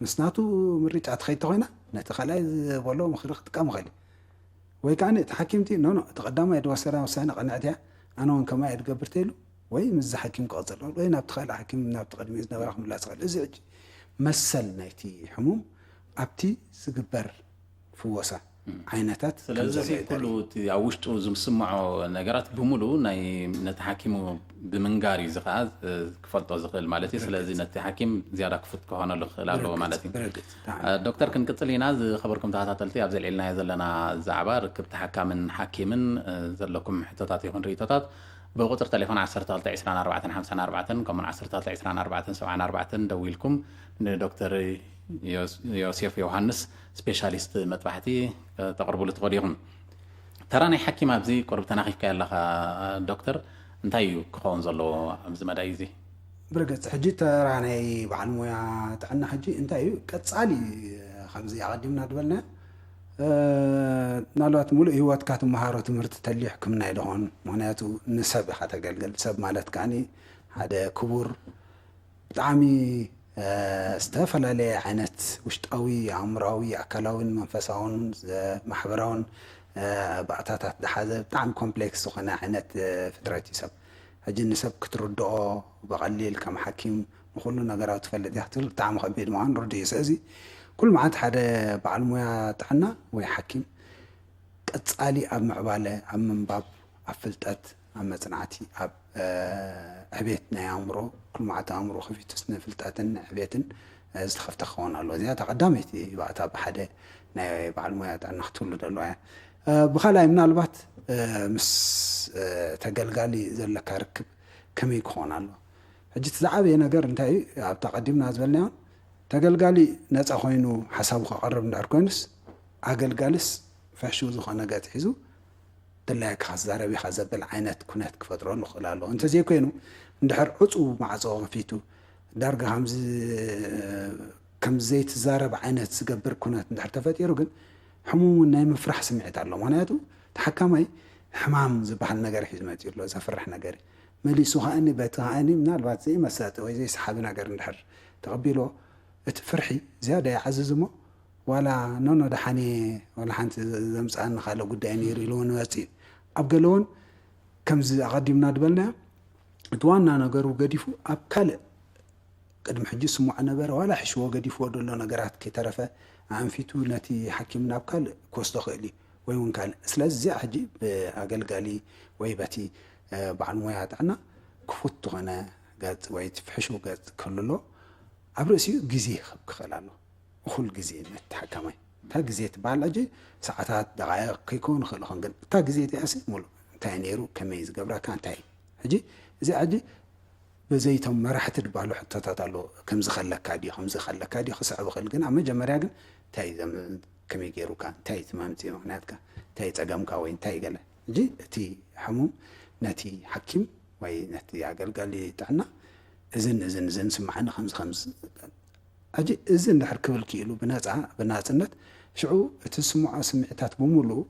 ምስ ናቱ ምርጫ ትኸይድ ተኾይና ነቲ ካልኣይ ዝበሎ ምኽሪ ክጥቀም ይኽእል እዩ። ወይ ከዓ እቲ ሓኪምቲ ኖ ኖ እቲ ቀዳማይ ዝወሰዳ ውሳነ ቅንዕቲ እያ ኣነ እውን ከማይ እየ ዝገብር ተይሉ ወይ ምስዚ ሓኪም ክቐፅል ይኽእል ወይ ናብቲ ካልእ ሓኪም ናብቲ ቅድሚኡ ዝነበረ ክምለስ ይኽእል። እዚ ሕጂ መሰል ናይቲ ሕሙም ኣብቲ ዝግበር ፍወሳ ዓይነታት ከም ስለዚ እዚ ዘሎ እዩ ኩሉ ተሪኡ። እቲ ኣብ ውሽጡ ዝስምዖ ነገራት ብምሉኡ ናይ ነቲ ሓኪሙ ብምንጋር እዩ እዚ ከዓ ክፈልጦ ዝኽእል ማለት እዩ። ስለዚ ነቲ ሓኪም ዝያዳ ክፉት ክኾነሉ ክኽእል ኣለዎ ማለት እዩ። ብርግጽ፣ ብርግጽ። እ፣ ዶክተር ክንቅጽል ኢና። ዝኸበርኩም ተኸታተልቲ ኣብዚ ልዒልናዮ ዘለና ዛዕባ ርክብ ተሓካምን ሓኪምን እ፣ ዘለኩም ሕቶታት ይኹን ርእቶታት ብቁፅሪ ቴሌፎን ዓሰርተ ክልተ ዕስራን ኣርባዕተን ሓምሳን ኣርባዕተን ከምኡን ዓሰርተ ክልተ ዕስራን ኣርባዕተን ሰብዓን ኣርባዕተን ደዊልኩም ንዶክተር ዮስ- ዮሴፍ ዮሃንስ ስፔሻሊስት መጥባሕቲ እ፣ ተቕርብሉ ትኽእሉ ኢኹም። ተራ ናይ ሓኪም ኣብዚ ቁሩብ ተናኺፍካዮ ኣለኻ ዶክተር፣ እንታይ እዩ ክኸውን ዘለዎ ኣብዚ መዳይ እዚ? ብርግጽ ሕጂ ተራ ናይ በዓል ሞያ ጥዕና ሕጂ እንታይ እዩ ቀጻሊ ከምዚ ኣቐዲምና ዝበልና እ፣ ምናልባት ሙሉእ ህይወትካ ትመሃሮ ትምህርቲ ተልዩ ሕክምና ይደኾን። ምኽንያቱ ንሰብ ኢኻ ተገልግል። ሰብ ማለት ከዓኒ ሓደ ክቡር ብጣዕሚ እ፣ ዝተፈላለየ ዓይነት ውሽጣዊ ኣእምራዊ ኣካላዊን መንፈሳውን ዘ- ማሕበራውን እ፣ ባእታታት ዝሓዘ ብጣዕሚ ኮምፕሌክስ ዝኾነ ዓይነት እ፣ ፍጥረት እዩ ሰብ። ሕጂ ንሰብ ክትርድኦ ብቐሊል ከም ሓኪም ንኩሉ ነገራት ትፈልጥ እያ ክትብል ብጣዕሚ ከቢድ ምዃኑ ርዱእ እዩ። ስለዚ ኩሉ መዓልቲ ሓደ በዓል ሞያ ጥዕና ወይ ሓኪም ቀጻሊ ኣብ ምዕባለ ኣብ ምንባብ ኣብ ፍልጠት ኣብ መጽናዕቲ ኣብ ዕቤት ናይ ኣእምሮ ኩሉ መዓልቲ ኣእምሮ ከፊቱ ስነ ፍልጠትን ዕቤትን ዝተኸፍተ ክኸውን ኣለዎ። እዚኣ እታ ቀዳመይቲ ባእታ ብሓደ ናይ በዓል ሞያ ጥዕና ክትህሉ ዘለዋ እያ። ብኻልኣይ ምናልባት ምስ ተገልጋሊ ዘለካ ርክብ ከመይ ክኾን ኣለዎ? ሕጂ እቲ ዝዓበየ ነገር እንታይ እዩ? ኣብታ ቀዲምና ዝበልናዮ ተገልጋሊ ነፃ ኮይኑ ሓሳቡ ከቕርብ እንድሕር ኮይኑስ ኣገልጋልስ ፍሕሹው ዝኾነ ገፅ ሒዙ ድላየካ ክትዛረብ ኢኻ ዘብል ዓይነት ኩነት ክፈጥረሉ ክኽእል ኣለዎ። እንተዘይኮይኑ እንድሕር ዕፁው ማዕፆ ከፊቱ ዳርጋ ከምዚ ከም ዘይትዛረብ ዓይነት ዝገብር ኩነት እንድሕር ተፈጢሩ ግን ሕሙም እውን ናይ ምፍራሕ ስምዒት ኣሎ። ምክንያቱ ተሓካማይ ሕማም ዝበሃል ነገር ሒዙ መፂኡ ኣሎ፣ ዘፍርሕ ነገር እዩ። መሊሱ ከዓኒ በቲ ከዓኒ ምናልባት ዘይመሳጢ ወይ ዘይሰሓቢ ነገር እንድሕር ተቐቢልዎ እቲ ፍርሒ ዝያዳ ይዓዝዝ እሞ ዋላ ኖኖ ደሓን እየ ዋላ ሓንቲ ዘምፅኣኒ ካልእ ጉዳይ ነይሩ ኢሉ እውን ይመፅእ እዩ። ኣብ ገለ እውን ከምዚ ኣቐዲምና ዝበልናዮ እቲ ዋና ነገሩ ገዲፉ ኣብ ካልእ ቅድሚ ሕጂ ስሙዕ ነበረ ዋላ ሕሽዎ ገዲፍዎ ዘሎ ነገራት ከይተረፈ ኣንፊቱ ነቲ ሓኪም ናብ ካልእ ክወስዶ ክእል እዩ ወይ እውን ካልእ ስለዚ እዚኣ ሕጂ ብኣገልጋሊ ወይ በቲ በዓል ሞያ ጥዕና ክፉት ዝኾነ ገፅ ወይ እቲ ፍሕሹው ገፅ ክህሉ ኣለዎ ኣብ ርእሲኡ ግዜ ክህብ ክኽእል ኣለዎ እኹል ግዜ ነቲ ተሓካማይ እታ ግዜ ትበሃል ሕጂ ሰዓታት ደቃይቕ ከይከውን ይኽእል ይኸውን ግን እታ ግዜ እቲኣሲ ሙሉእ እንታይ ነይሩ ከመይ ዝገብረካ እንታይ ሕጂ እዚኣ ሕጂ በዘይቶም መራሕቲ ድባሉ ሕቶታት ኣለዎ። ከምዚ ከለካ ድዩ ከምዚ ከለካ ድዩ ክስዕብ ይኽእል ግን ኣብ መጀመርያ ግን እንታይ ዘም ከመይ ገይሩካ እንታይ እቲ መምፅኢ ምኽንያትካ እንታይ ፀገምካ ወይ እንታይ ገለ ሕጂ እቲ ሕሙም ነቲ ሓኪም ወይ ነቲ ኣገልጋሊ ጥዕና እዝን እዝን እዝን ስማዓኒ ከምዚ ከምዚ ሕጂ እዚ እንድሕር ክብል ክኢሉ ብነፃ ብናፅነት ሽዑ እቲ ዝስምዖ ስምዒታት ብምሉኡ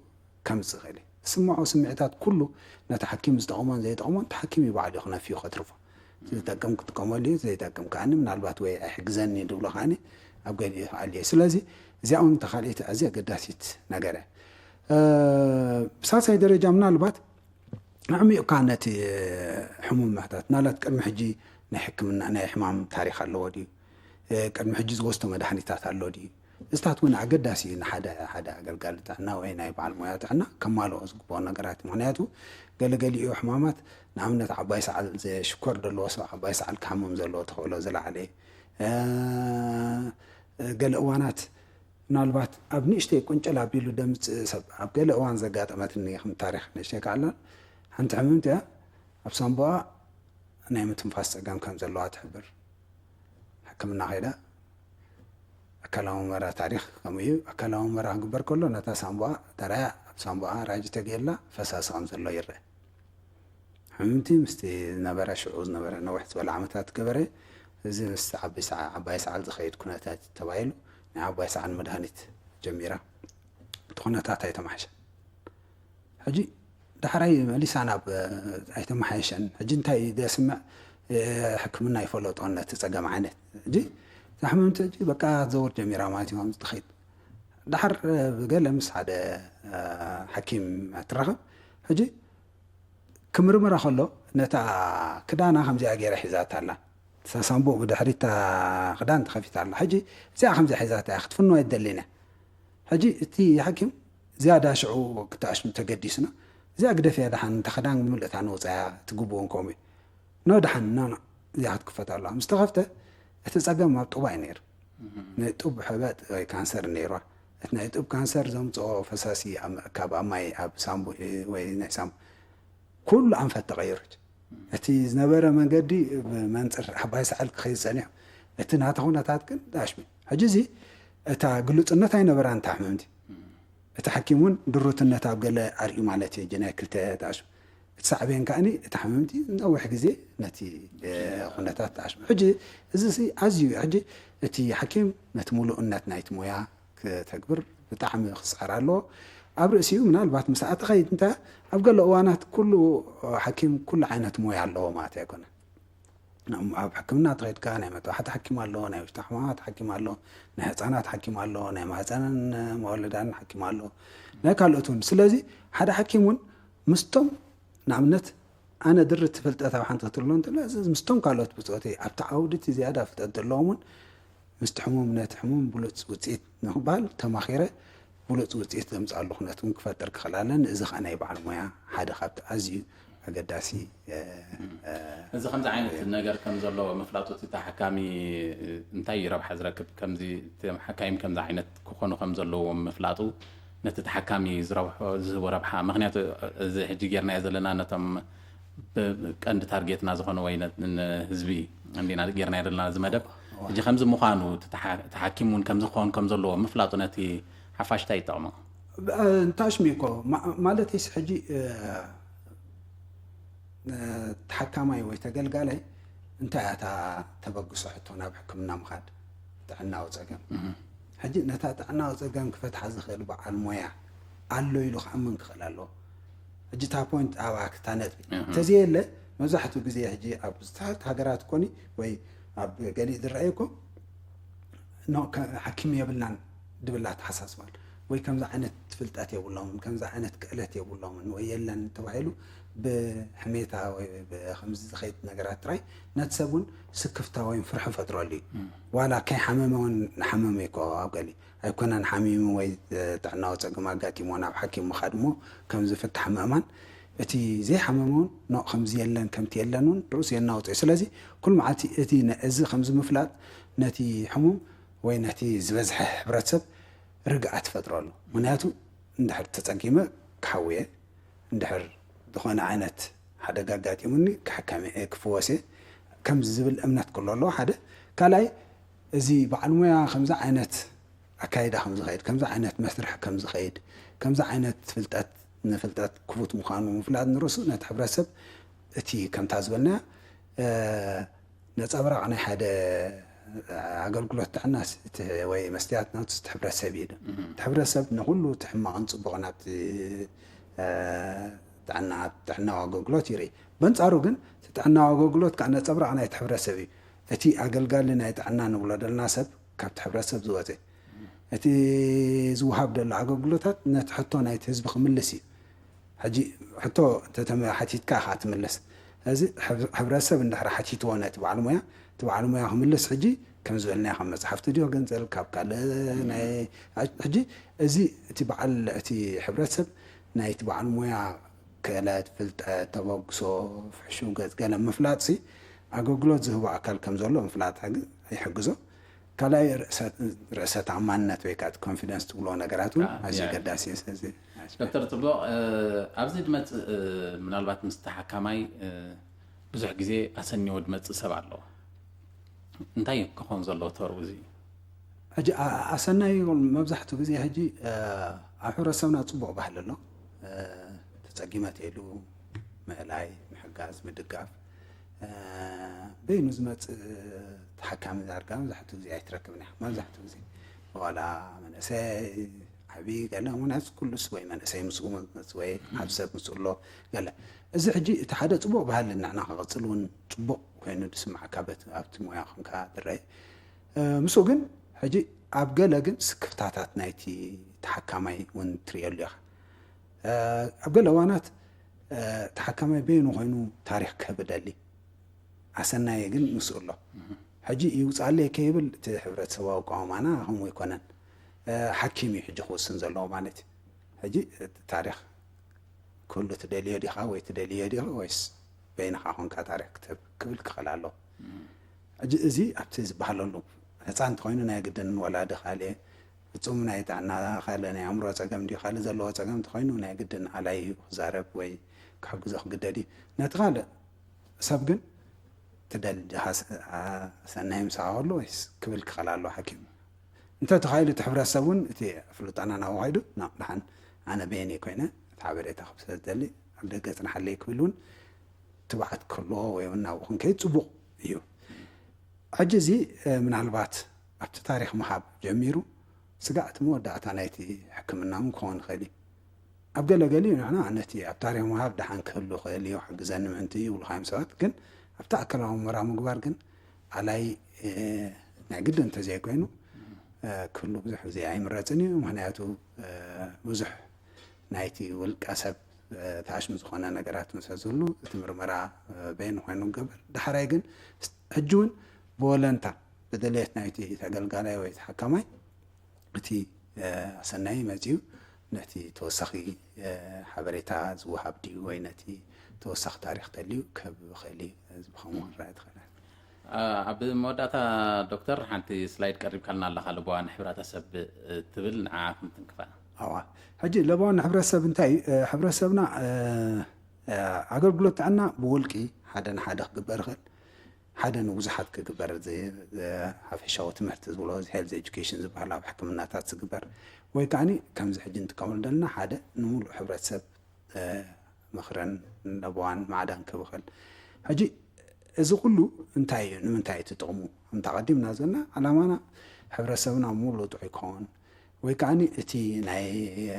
ከምፅእ ይኽእል እዩ። ዝስምዖ ስምዒታት ኩሉ ነቲ ሓኪም ዝጠቕሞን ዘይጠቕሞን እቲ ሓኪም እዩ ባዕሉ እዩ ክነፍዩ ከትርፎ። ዝጠቅም ክጥቀመሉ እዩ፣ ዘይጠቅም ከዓኒ ምናልባት ወይ ኣይሕግዘኒ ድብሎ ከዓኒ ኣብ ገሊኡ ክኣሊ እዩ። ስለዚ እዚኣ እውን እታ ካልኣይቲ ኣዝያ ኣገዳሲት ነገር እያ። ብሳልሳይ ደረጃ ምናልባት ኣዕሚቕካ ነቲ ሕሙም ምሕታት ናላት ቅድሚ ሕጂ ናይ ሕክምና ናይ ሕማም ታሪክ ኣለዎ ድዩ ቅድሚ ሕጂ ዝወስዶ መድሃኒታት ኣሎ ድዩ እዚታት እውን ኣገዳሲ እዩ ንሓደ ሓደ ኣገልጋሊ ጥዕና ወይ ናይ በዓል ሞያ ጥዕና ከማልኦ ዝግብኦ ነገራት እዩ ምክንያቱ ገለገሊኡ ሕማማት ንኣብነት ዓባይ ሰዓል ሽኮር ዘለዎ ሰብ ዓባይ ሰዓል ክሃምም ዘለዎ ተኽእሎ ዝለዓለ ገለ እዋናት ምናልባት ኣብ ንእሽተይ ቁንጭል ኣቢሉ ደምፅእ ሰብ ኣብ ገለ እዋን ዘጋጠመትኒ ከም ታሪክ ንእሽተይ ከኣላ ሓንቲ ሕምምቲ እያ ኣብ ሳምቦኣ ናይ ምትንፋስ ፀገም ከም ዘለዋ ትሕብር ሕክምና ከይዳ ኣብ ኣካላዊ ምርመራ ታሪኽ ከምኡ እዩ። ኣካላዊ ምርመራ ክግበር ከሎ ነታ ሳምቡኣ ተራያ ኣብ ሳምቡኣ ራጅ ተገይርላ ፈሳሲ ከም ዘሎ ይረአ። ሕምምቲ ምስቲ ዝነበረ ሽዑ ዝነበረ ነዊሕ ዝበለ ዓመታት ገበረ እዚ ምስ ዓባይ ሰዓ- ዓባይ ሰዓል ዝኸይድ ኩነታት ተባሂሉ ናይ ዓባይ ሰዓል መድሃኒት ጀሚራ። እቲ ኩነታት ኣይተማሕሸን። ሕጂ ዳሕራይ መሊሳ ናብ ኣይተመሓየሸን። ሕጂ እንታይ ደስምዕ ሕክምና ይፈለጦ ነቲ ጸገም ዓይነት። ሕጂ እዛ ሕምምቲ ሕጂ በቃ ክትዘውር ጀሚራ ማለት እዩ። ከምዚ ትኸይድ ዳሕር ብገለ ምስ ሓደ ሓኪም ኣትራኸብ። ሕጂ ክምርምራ ከሎ ነታ ክዳና ከምዚኣ ገይራ ሒዛታ ኣላ። እታ ሳምቡእ ብድሕሪት እታ ክዳን ተኸፊታ ኣላ። ሕጂ እዚኣ ከምዚኣ ሒዛታ እያ ክትፍኖ ኣይትደልን እያ። ሕጂ እቲ ሓኪም ዝያዳ ሽዑ ክተኣሽሙ ተገዲስና እዚኣ ግደፍያ ደሓን እንተ ክዳን ብምልእታ ንውፃያ ትግብኡን ከምኡ እዩ። ኖ ደሓን ኖ ኖ እዚኣ ክትክፈት ኣለዋ። ምስ ተኸፍተ እቲ ፀገም ኣብ ጡባ እዩ ነይሩ። ናይ ጡብ ሕበጥ ወይ ካንሰር ነይርዋ። እቲ ናይ ጡብ ካንሰር ዘምፅኦ ፈሳሲ ኣብ- ካብ ኣብ ማይ ኣብ ሳምቡ ወይ ናይ ሳምቡ ኩሉ ኣንፈት ተቐይሩት። እቲ ዝነበረ መንገዲ ብመንፅር ዓባይ ሰዓል ክኸይድ ፀኒሑ። እቲ ናታ ኩነታት ግን ዳሽሚ ሕጂ እዚ እታ ግሉፅነት ኣይነበራን እታ ሕምምቲ። እቲ ሓኪም እውን ድሩትነት ኣብ ገለ ኣርእዩ ማለት እዩ። ናይ ክልተ ተኣሽሙ እቲ ሳዕቤን ከዓኒ እታ ሕምምቲ ነዊሕ ግዜ ነቲ ኩነታት ተኣሽሙ። ሕጂ እዚ ኣዝዩ ሕጂ እቲ ሓኪም ነቲ ሙሉእነት ናይቲ ሞያ ክተግብር ብጣዕሚ ክፅዕር ኣለዎ። ኣብ ርእሲኡ ምናልባት ምስ ኣተኸይድ እንተ ኣብ ገለ እዋናት ኩሉ ሓኪም ኩሉ ዓይነት ሞያ ኣለዎ ማለት ኣይኮነ። ኣብ ሕክምና ተኸይድካ ናይ መጥባሕቲ ሓኪም ኣሎ፣ ናይ ውሽጢ ሕማማት ሓኪም ኣሎ፣ ናይ ህፃናት ሓኪም ኣሎ፣ ናይ ማህፀንን መወለዳን ሓኪም ኣሎ፣ ናይ ካልኦት እውን። ስለዚ ሓደ ሓኪም እውን ምስቶም ንኣብነት ኣነ ድርቲ ፍልጠት ኣብ ሓንቲ ክትህሎ እንተላ ምስቶም ካልኦት ብፆተይ ኣብቲ ዓውዲ እቲ ዝያዳ ፍልጠት ዘለዎም እውን ምስቲ ሕሙም ነቲ ሕሙም ብሉፅ ውፅኢት ንክበሃል ተማኺረ ብሉፅ ውፅኢት ዘምፅኣሉ ኩነት እውን ክፈጥር ክኽእል ኣለኒ። እዚ ከዓ ናይ በዓል ሞያ ሓደ ካብቲ ኣዝዩ ኣገዳሲ እዚ ከምዚ ዓይነት ነገር ከም ዘሎ ምፍላጡ እቲ ተሓካሚ እንታይ ረብሓ ዝረክብ? ከምዚ ሓካይም ከምዚ ዓይነት ክኾኑ ከም ዘለዎም ምፍላጡ ነቲ ተሓካሚ ዝረብሖ ዝህቦ ረብሓ? ምክንያቱ እዚ ሕጂ ጌርናዮ ዘለና ነቶም ቀንዲ ታርጌትና ዝኾነ ወይ ንህዝቢ እንዲና ጌርናዮ ዘለና እዚ መደብ ሕጂ ከምዚ ምዃኑ ተሓኪም እውን ከምዚ ክኸውን ከም ዘለዎ ምፍላጡ ነቲ ሓፋሽ እንታይ ይጠቕሞ? እንታሽሚ እኮ ማለተይስ ሕጂ ተሓካማይ ወይ ተገልጋላይ እንታይ እያ እታ ተበግሶ ሕቶ ናብ ሕክምና ምኻድ ጥዕናዊ ፀገም? ሕጂ ነታ ጥዕናዊ ፀገም ክፈትሓ ዝኽእል በዓል ሞያ ኣሎ ኢሉ ክኣምን ክኽእል ኣለዎ። ሕጂ እታ ፖይንት ኣብኣ ክታ ነጥቢ ተዘየለ መብዛሕትኡ ግዜ ሕጂ ኣብ ብዙሓት ሃገራት ኮኒ ወይ ኣብ ገሊእ ዝረኣየ እኮ ሓኪም የብልናን ድብል ኣተሓሳስባን ወይ ከምዚ ዓይነት ፍልጠት የብሎምን ከምዚ ዓይነት ክእለት የብሎምን ወይ የለን ተባሂሉ ብሕሜታ ወይ ከምዚ ዝኸይድ ነገራት ጥራይ ነቲ ሰብ እውን ስክፍታ ወይ ፍርሒ ፈጥረሉ እዩ። ዋላ ከይሓመመ እውን ንሓመመ ይኮ ኣብ ገሊ ኣይኮነን ሓሚሙ ወይ ጥዕናዊ ፀገም ኣጋጢሞ ናብ ሓኪም ምኻድ እሞ ከም ዝፍታሕ ምእማን እቲ ዘይሓመመ እውን ኖ ከምዚ የለን ከምቲ የለን እውን ርእሱ የናውፀ እዩ። ስለዚ ኩሉ መዓልቲ እቲ እዚ ከምዚ ምፍላጥ ነቲ ሕሙም ወይ ነቲ ዝበዝሐ ሕብረተሰብ ርግኣት ይፈጥረሉ። ምክንያቱ እንድሕር ተፀጊመ ክሓውየ እንድሕር ዝኾነ ዓይነት ሓደጋ ኣጋጢሙኒ ክሕከም እየ ክፍወስ እየ ከምዚ ዝብል እምነት ክሎ ኣለዎ ሓደ። ካልኣይ እዚ በዓል ሞያ ከምዚ ዓይነት ኣካይዳ ከምዝኸይድ ከምዚ ዓይነት መስርሕ ከምዝኸይድ ከምዚ ዓይነት ፍልጠት ንፍልጠት ክፉት ምዃኑ ምፍላጥ ንርእሱ ነቲ ሕብረተሰብ እቲ ከምታ ዝበልና ነፀብራቕ ናይ ሓደ ኣገልግሎት ጥዕና ወይ መስትያት ናቱ እቲ ሕብረተሰብ እዩ። እቲ ሕብረተሰብ ንኩሉ እቲ ሕማቕን ፅቡቕን ኣብቲ ጥዕና ጥዕናዊ ኣገልግሎት ይርኢ። በንፃሩ ግን እቲ ጥዕናዊ ኣገልግሎት ከዓ ነፀብራቕ ናይቲ ሕብረተሰብ እዩ። እቲ ኣገልጋሊ ናይ ጥዕና ንብሎ ዘለና ሰብ ካብቲ ሕብረተሰብ ዝወፀ እቲ ዝወሃብ ዘሎ ኣገልግሎታት ነቲ ሕቶ ናይቲ ህዝቢ ክምልስ እዩ። ሕጂ ሕቶ እንተተመ ሓቲትካ ኢኻ ትምልስ። እዚ ሕብረተሰብ እንድሕር ሓቲትዎ ነቲ በዓል ሞያ እቲ በዓል ሞያ ክምልስ ሕጂ ከም ዝበልናዮ ካብ መፅሓፍቲ ድዮ ገንዘል ካብ ካልእ ናይ ሕጂ እዚ እቲ በዓል እቲ ሕብረተሰብ ናይቲ በዓል ሞያ ክእለት ፍልጠት ተበግሶ ፍሕሹ ገፅ ገለ ምፍላጥ ሲ ኣገልግሎት ዝህቦ ኣካል ከም ዘሎ ምፍላጥ ይሕግዞ። ካልኣይ ርእሰ ተኣማንነት ወይ ከዓ ኮንፊደንስ ትብሎ ነገራት እውን ኣዝዩ ገዳሲ እዩ። ስለዚ ዶክተር ፅቡቕ ኣብዚ ድመፅእ ምናልባት ምስ ተሓካማይ ብዙሕ ግዜ ኣሰኒዎ ድመፅእ ሰብ ኣሎ። እንታይ ክኾን ዘለዎ ተርኡ እዚ? ሕጂ ኣ- ኣሰናይ ይኹን መብዛሕትኡ ግዜ ሕጂ እ፣ ኣብ ሕብረተሰብና ፅቡቕ ባህሊ ኣሎ። እ፣ ተፀጊመ ተይሉ ምእላይ፣ ምሕጋዝ፣ ምድጋፍ። እ፣ በይኑ ዝመፅእ ተሓካሚ ዳርጋ መብዛሕትኡ ግዜ ኣይትረክብን ኢኻ። መብዛሕትኡ ግዜ ዋላ መንእሰይ ዓብዪ ገለ ምክንያቱ ኩሉስ ወይ መንእሰይ ምስኡ መፅእ ወይ ዓብ ሰብ ምስኡ ኣሎ ገለ። እዚ ሕጂ እቲ ሓደ ፅቡቕ ባህሊ ንሕና ክቕፅል እውን ፅቡቕ ኮይኑ ዝስማዓካ በት ኣብቲ ሞያ ኮንካ ትረአ። እ፣ ምስኡ ግን ሕጂ ኣብ ገለ ግን ስክፍታታት ናይቲ ተሓካማይ እውን ትርእየሉ ኢኻ። እ፣ ኣብ ገለ እዋናት እ፣ ተሓካማይ በይኑ ኮይኑ ታሪኽ ክህብ ደሊ ኣሰናየ ግን ምስኡ ኣሎ። ሕጂ ይውፃለይ ከይብል እቲ ሕብረተሰባዊ ኣቋውማና ከምኡ ኣይኮነን። እ፣ ሓኪም እዩ ሕጂ ክውስን ዘለዎ ማለት እዩ። ሕጂ እቲ ታሪኽ ኩሉ ትደልዮ ዲኻ ወይ ትደልዮ ዲኻ ወይስ በይንኻ ኮንካ ታሪኽ ክትህብ ክብል ክኽእል ኣለዎ። ሕጂ እዚ ኣብቲ ዝበሃለሉ ህፃን እንተኾይኑ ናይ ግድን ወላዲ ካልእ ፍፁም ናይ ጥዕና ካልእ ናይ ኣእምሮ ፀገም ድዩ ካልእ ዘለዎ ፀገም እንተኾይኑ ናይ ግድን ኣላይ እዩ ክዛረብ ወይ ክሕግዞ ክግደድ እዩ። ነቲ ካልእ ሰብ ግን ትደሊ ዲኻ ስ- ኣ- ሰናይ ምሳኻ ከሎ ወይስ ክብል ክኽእል ኣለዎ ሓኪም። እንተ ተኻኢሉ እቲ ሕብረተሰብ እውን እቲ ፍሉጣና ናብኡ ከይዱ ናብ ደሓን ኣነ በየነይ ኮይነ እቲ ሓበሬታ ክብ ስለ ዝደሊ ኣብ ደገ ፅናሓለይ ክብል እውን ትብዓት ክህልዎ ወይ እውን ናብኡ ክንከይድ ፅቡቕ እዩ። ሕጂ እዚ እ፣ ምናልባት ኣብቲ ታሪኽ ምሃብ ጀሚሩ ስጋዕ እቲ መወዳእታ ናይቲ ሕክምና እውን ክኸውን ይኽእል እዩ። ኣብ ገለ ገሊኡ ንሕና ነቲ ኣብ ታሪኽ ምሃብ ደሓን ክህሉ ይኽእል እዩ ሓግዘኒ ምእንቲ ይብሉኻ እዮም ሰባት። ግን ኣብቲ ኣካላዊ ምርመራ ምግባር ግን ኣላይ እ፣ ናይ ግድን እንተዘይኮይኑ እ፣ ክህሉ ብዙሕ ግዜ ኣይምረፅን እዩ። ምክንያቱ እ፣ ብዙሕ ናይቲ ውልቀ ሰብ እ፣ ተኣሽሙ ዝኾነ ነገራት ምስ ዝህሉ እቲ ምርመራ እ፣ በይኑ ኮይኑ ክገብር። ዳሕራይ ግን ስ- ሕጂ እውን ብወለንታ ብድሌት ናይቲ ተገልጋላይ ወይ ተሓካማይ እቲ እ፣ ኣሰናይ መፂኡ ነቲ ተወሳኺ እ፣ ሓበሬታ ዝወሃብ ድዩ ወይ ነቲ ተወሳኺ ታሪኽ ተልዩ ክህብ ይኽእል እዩ። እዚ ብኸምኡ ክረኣ ትኽእል። ኣብ መወዳእታ ዶክተር ሓንቲ ስላይድ ቀሪብካልና ኣለኻ ለበዋ ንሕብረተሰብ እ፣ ትብል ንዓ ክንትንክፋ። ኣዋ ሕጂ ለበዋ ንሕብረተሰብ እንታይ እዩ? እ፣ ሕብረተሰብና እ፣ እ፣ ኣገልግሎት ጥዕና ብውልቂ ሓደ ንሓደ ክግበር ይኽእል፣ ሓደ ንብዙሓት ክግበር ዝ- ዝ- ሓፈሻዊ ትምህርቲ ዝብሎ ሄልዝ ኤጁኬሽን ዝበሃል ኣብ ሕክምናታት ዝግበር ወይ ከዓኒ ከምዚ ሕጂ እንጥቀመሉ ዘለና ሓደ ንሙሉእ ሕብረተሰብ እ፣ ምኽርን ለበዋን ማዕዳን ክብኽል። ሕጂ እዚ ኩሉ እንታይ እዩ? ንምንታይ እቲ ጥቕሙ? ከምታ ቀዲምና ዘለና ዓላማና ሕብረተሰብና ሙሉ ጥዑይ ክኸውን ወይ ከዓኒ እቲ ናይ እ፣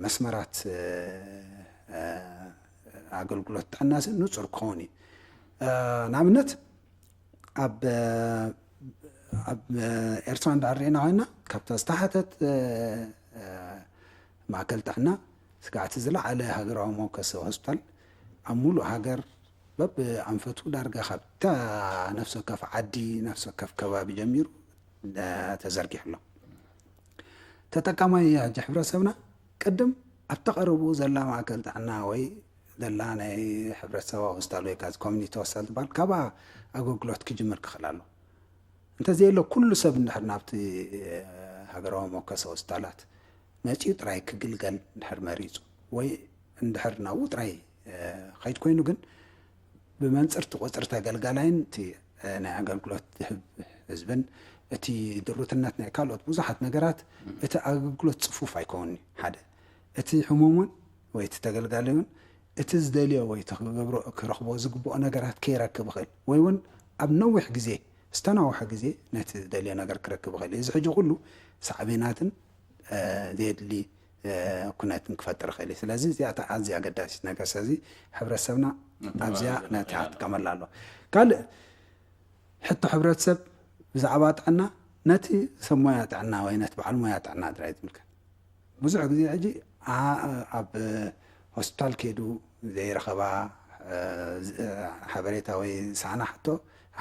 መስመራት እ፣ እ፣ ኣገልግሎት ጥዕና ንፁር ክኸውን እዩ። እ፣ ንኣብነት ኣብ ኣብ ኤርትራ እንዳዓሪና ኮይና ካብታ ዝተሓተት እ፣ እ፣ ማእከል ጥዕና ስጋዕቲ ዝለዓለ ሃገራዊ መወከሲ ሆስፒታል ኣብ ሙሉእ ሃገር በብኣንፈቱ ዳርጋ ካብታ ነፍሲ ወከፍ ዓዲ ነፍሲ ወከፍ ከባቢ ጀሚሩ እ፣ ተዘርጊሑ ኣሎ። ተጠቃማይ ሕጂ ሕብረተሰብና ቅድም ኣብቲ ቀረብኡ ዘላ ማእከል ጥዕና ወይ ዘላ ናይ ሕብረተሰባዊ ሆስፒታል ወይ ከዓ ኮሚኒቲ ሆስፒታል ዝበሃል ካብኣ ኣገልግሎት ክጅምር ክኽእል ኣሎ። እንተዘየሎ ኩሉ ሰብ እንድሕር ናብቲ ሃገራዊ መወከሲ ሆስፒታላት መፂኡ ጥራይ ክግልገል እንድሕር መሪፁ ወይ እንድሕር ናብኡ ጥራይ ከይድ ኮይኑ ግን ብመንፅርቲ ቁፅሪ ተገልጋላይን እቲ ናይ ኣገልግሎት ዝህብ ህዝብን እቲ ድሩትነት ናይ ካልኦት ብዙሓት ነገራት እቲ ኣገልግሎት ፅፉፍ ኣይከውን እዩ። ሓደ እቲ ሕሙም እውን ወይ እቲ ተገልጋሊ እውን እቲ ዝደልዮ ወይ እቲ ክገብሮ ክረኽቦ ዝግብኦ ነገራት ከይረክብ ይኽእል ወይ እውን ኣብ ነዊሕ ግዜ ዝተናውሐ ግዜ ነቲ ዝደልዮ ነገር ክረክብ ይኽእል እዩ። እዚ ሕጂ ኩሉ ሳዕቤናትን ዘየድሊ ኩነትን ክፈጥር ይኽእል እዩ። ስለዚ እዚኣ ኣዝያ ኣገዳሲት ነገር። ስለዚ ሕብረተሰብና ኣብዚኣ ነቲ ክትጥቀመላ ኣለዋ። ካልእ ሕቶ ሕብረተሰብ ብዛዕባ ጥዕና ነቲ ሰብ ሞያ ጥዕና ወይ ነቲ በዓል ሞያ ጥዕና ጥራይ ዝምልከት። ብዙሕ ግዜ ሕጂ ኣብ ሆስፒታል ከይዱ ዘይረኸባ ሓበሬታ ወይ ዝሰኣና ሕቶ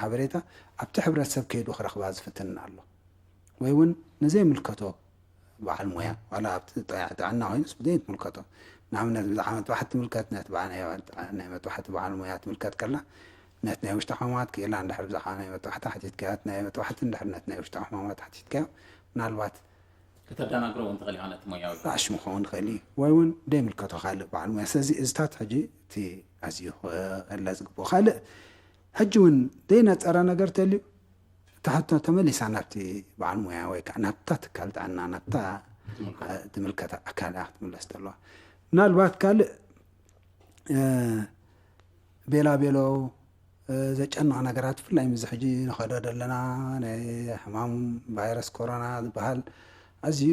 ሓበሬታ ኣብቲ ሕብረተሰብ ከይዱ ክረኽባ ዝፍትን ኣሎ። ወይ እውን ንዘይምልከቶ በዓል ሞያ ዋላ ኣብቲ ጥዕና ኮይኑስ ብዘይትምልከቶ ንኣብነት ብዛዕባ መጥባሕቲ ትምልከት ነቲ በዓል ናይ መጥባሕቲ በዓል ሞያ ትምልከት ከላ ነቲ ናይ ውሽጢ ሕማማት ክኢላ እንድሕር ብዛዕባ ናይ መጥባሕቲ ሓቲትካዮ ናይ መጥባሕቲ እንድሕር ነቲ ናይ ውሽጢ ሕማማት ሓቲትካዮ ምናልባት ከተደናግሮ እውን ትኽእል ኢኻ ነቲ ሞያዊ ራእሽሙ ክኸውን ይኽእል እዩ ወይ እውን ዘይምልከቶ ካልእ በዓል ሞያ። ስለዚ እዚታት ሕጂ እቲ ኣዝዩ ክእለ ዝግብኦ ካልእ ሕጂ እውን ዘይነፀረ ነገር ተልዩ ተሓቶ ተመሊሳ ናብቲ በዓል ሞያ ወይ ከዓ ናብታ ትካል ጥዕና ናብታ ትምልከት ኣካል እያ ክትምለስ ዘለዋ። ምናልባት ካልእ ቤላ ቤሎ ዘጨንቕ ነገራት ብፍላይ ምዚ ሕጂ ንኸዶ ዘለና ናይ ሕማም ቫይረስ ኮሮና ዝበሃል ኣዝዩ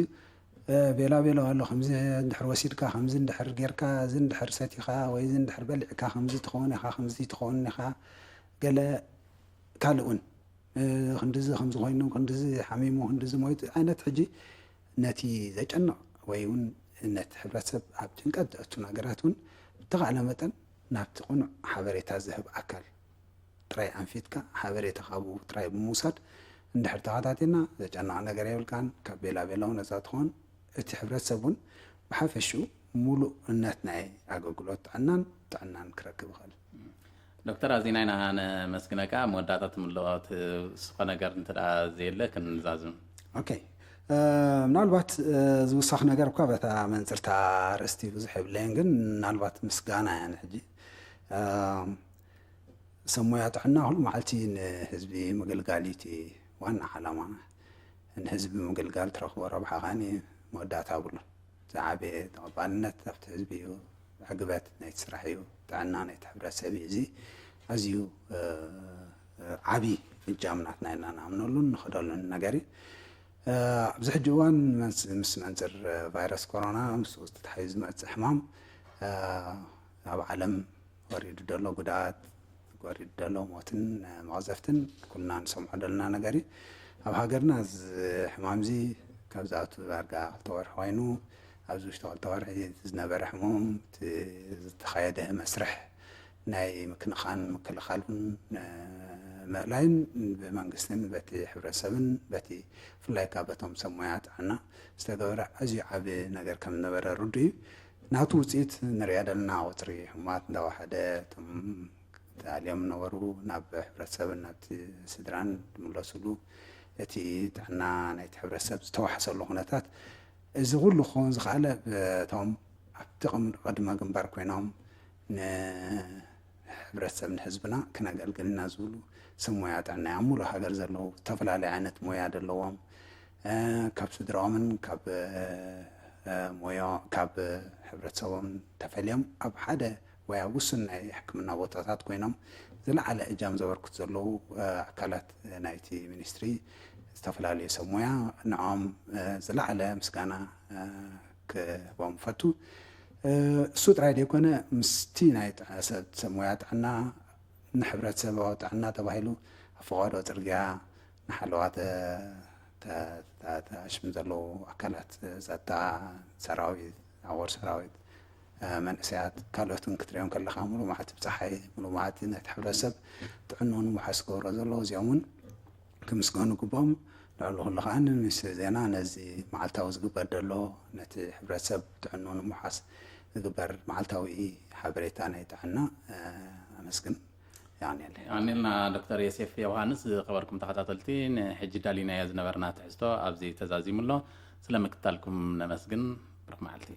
ቤላ ቤሎ ኣሎ። ከምዚ እንድሕር ወሲድካ ከምዚ እንድሕር ጌርካ እዚ እንድሕር ሰቲኻ ወይ እዚ እንድሕር በሊዕካ ከምዚ ትኸውን ኢኻ ከምዚ ትኸውን ኢኻ ገለ ካልእ እውን ክንድዚ ከምዚ ኮይኑ ክንድዚ ሓሚሙ ክንድዚ ሞይቱ ዓይነት ሕጂ ነቲ ዘጨንቕ ወይ እውን ነቲ ሕብረተሰብ ኣብ ጭንቀት ዘእቱ ነገራት እውን ብተኻእለ መጠን ናብቲ ቅኑዕ ሓበሬታ ዝህብ ኣካል ጥራይ ኣንፊትካ ሓበሬታ ካብኡ ጥራይ ብምውሳድ እንድሕር ተኸታቲልና ዘጨንቕ ነገር የብልካን። ካብ ቤላ ቤላ እውን ነፃ ትኾን። እቲ ሕብረተሰብ እውን ብሓፈሽኡ ሙሉእ እነት ናይ ኣገልግሎት ጥዕናን ጥዕናን ክረክብ ይኽእል። ዶክተር ኣዚና ኢና ነመስግነካ። መወዳእታ ትምልኦ ትስኾ ነገር እንተ ደኣ ዘየለ ክንዛዝም። ኦኬ፣ ምናልባት ዝውሳኽ ነገር እኳ በታ መንፅርታ ርእስቲ ብዙሕ የብለይን፣ ግን ምናልባት ምስጋና እያ ንሕጂ ሰብ ሞያ ጥዕና ኩሉ መዓልቲ ንህዝቢ ምግልጋል እዩ እቲ ዋና ዓላማ። ንህዝቢ ምግልጋል ትረኽቦ ረብሓ ከዓኒ መወዳእታ ኣብሉን። ዝዓበየ ተቐባልነት ኣብቲ ህዝቢ እዩ። ዕግበት ናይቲ ስራሕ እዩ። ጥዕና ናይቲ ሕብረተሰብ እዩ። እዚ ኣዝዩ ዓብዪ እጃም ናትና ኢልና ንኣምነሉን ንኸደሉን ነገር እዩ። ኣብዚ ሕጂ እዋን ምስ መንፅር ቫይረስ ኮሮና ምስ ተታሒዙ ዝመፅእ ሕማም ኣብ ዓለም ወሪዱ ዘሎ ጉድኣት፣ ወሪዱ ዘሎ ሞትን መቕዘፍትን ኩልና ንሰምዖ ዘለና ነገር እዩ። ኣብ ሃገርና እዚ ሕማም እዚ ካብ ዝኣቱ ዳርጋ ክልተ ወርሒ ኮይኑ፣ ኣብዚ ውሽጢ ክልተ ወርሒ ዝነበረ ሕሙም እቲ ዝተኻየደ መስርሕ ናይ ምክንኻን ምክልኻልን ምእላይን ብመንግስትን በቲ ሕብረተሰብን በቲ ብፍላይ ካብ በቶም ሰብ ሞያ ጥዕና ዝተገበረ ኣዝዩ ዓቢ ነገር ከም ዝነበረ ርዱእ እዩ። ናቱ ውፅኢት ንሪኣ ዘለና ቁፅሪ ሕሙማት እንዳወሓደ እቶም ተኣልዮም ነበሩ ናብ ሕብረተሰብን ናብቲ ስድራን ዝምለሱሉ እቲ ጥዕና ናይቲ ሕብረተሰብ ዝተዋሕሰሉ ኩነታት እዚ ኩሉ ክኸውን ዝኸኣለ በቶም ኣብቲ ቅድመ ግንባር ኮይኖም ንሕብረተሰብ ንህዝብና ክነገልግል ኢና ዝብሉ ሰብ ሞያ ጥዕና እዮም። ኣብ ሙሉእ ሃገር ዘለዉ ዝተፈላለዩ ዓይነት ሞያ ዘለዎም ካብ ስድራኦምን ካብ ሞያ ካብ ሕብረተሰቦምን ተፈልዮም ኣብ ሓደ ወይ ኣብ ውሱን ናይ ሕክምና ቦታታት ኮይኖም ዝለዓለ እጃም ዘበርክቱ ዘለዉ ኣካላት ናይቲ ሚኒስትሪ ዝተፈላለዩ ሰብ ሞያ ንዕኦም ዝለዓለ ምስጋና ክህቦም እፈቱ። እሱ ጥራይ ዘይኮነ ምስቲ ናይ ሰብ ሞያ ጥዕና ንሕብረተሰባዊ ጥዕና ተባሂሉ ኣብ ፈቓዶ ፅርግያ ንሓለዋ ተኣሽም ዘለዉ ኣካላት ጸጥታ፣ ሰራዊት፣ ኣወር ሰራዊት፣ መንእሰያት ካልኦትን ክትሪኦም ከለኻ ሙሉእ መዓልቲ ብፀሓይ ሙሉእ መዓልቲ ነቲ ሕብረተሰብ ጥዕንኡ ንምውሓስ ክገብሮ ዘለዉ እዚኦም እውን ክምስገኑ ግብኦም። ልዕሊ ኩሉ ከዓ ንሚኒስትሪ ዜና ነዚ መዓልታዊ ዝግበር ዘሎ ነቲ ሕብረተሰብ ጥዕንኡ ንምውሓስ ዝግበር መዓልታዊ ሓበሬታ ናይ ጥዕና ኣመስግን። የቐንየለይ። የቐንየልና ዶክተር ዮሴፍ ዮሃንስ። ዝኸበርኩም ተኸታተልቲ ንሕጂ ዳሊናዮ ዝነበርና ትሕዝቶ ኣብዚ ተዛዚሙ ኣሎ። ስለ ምክትታልኩም ነመስግን። ብሩኽ መዓልቲ።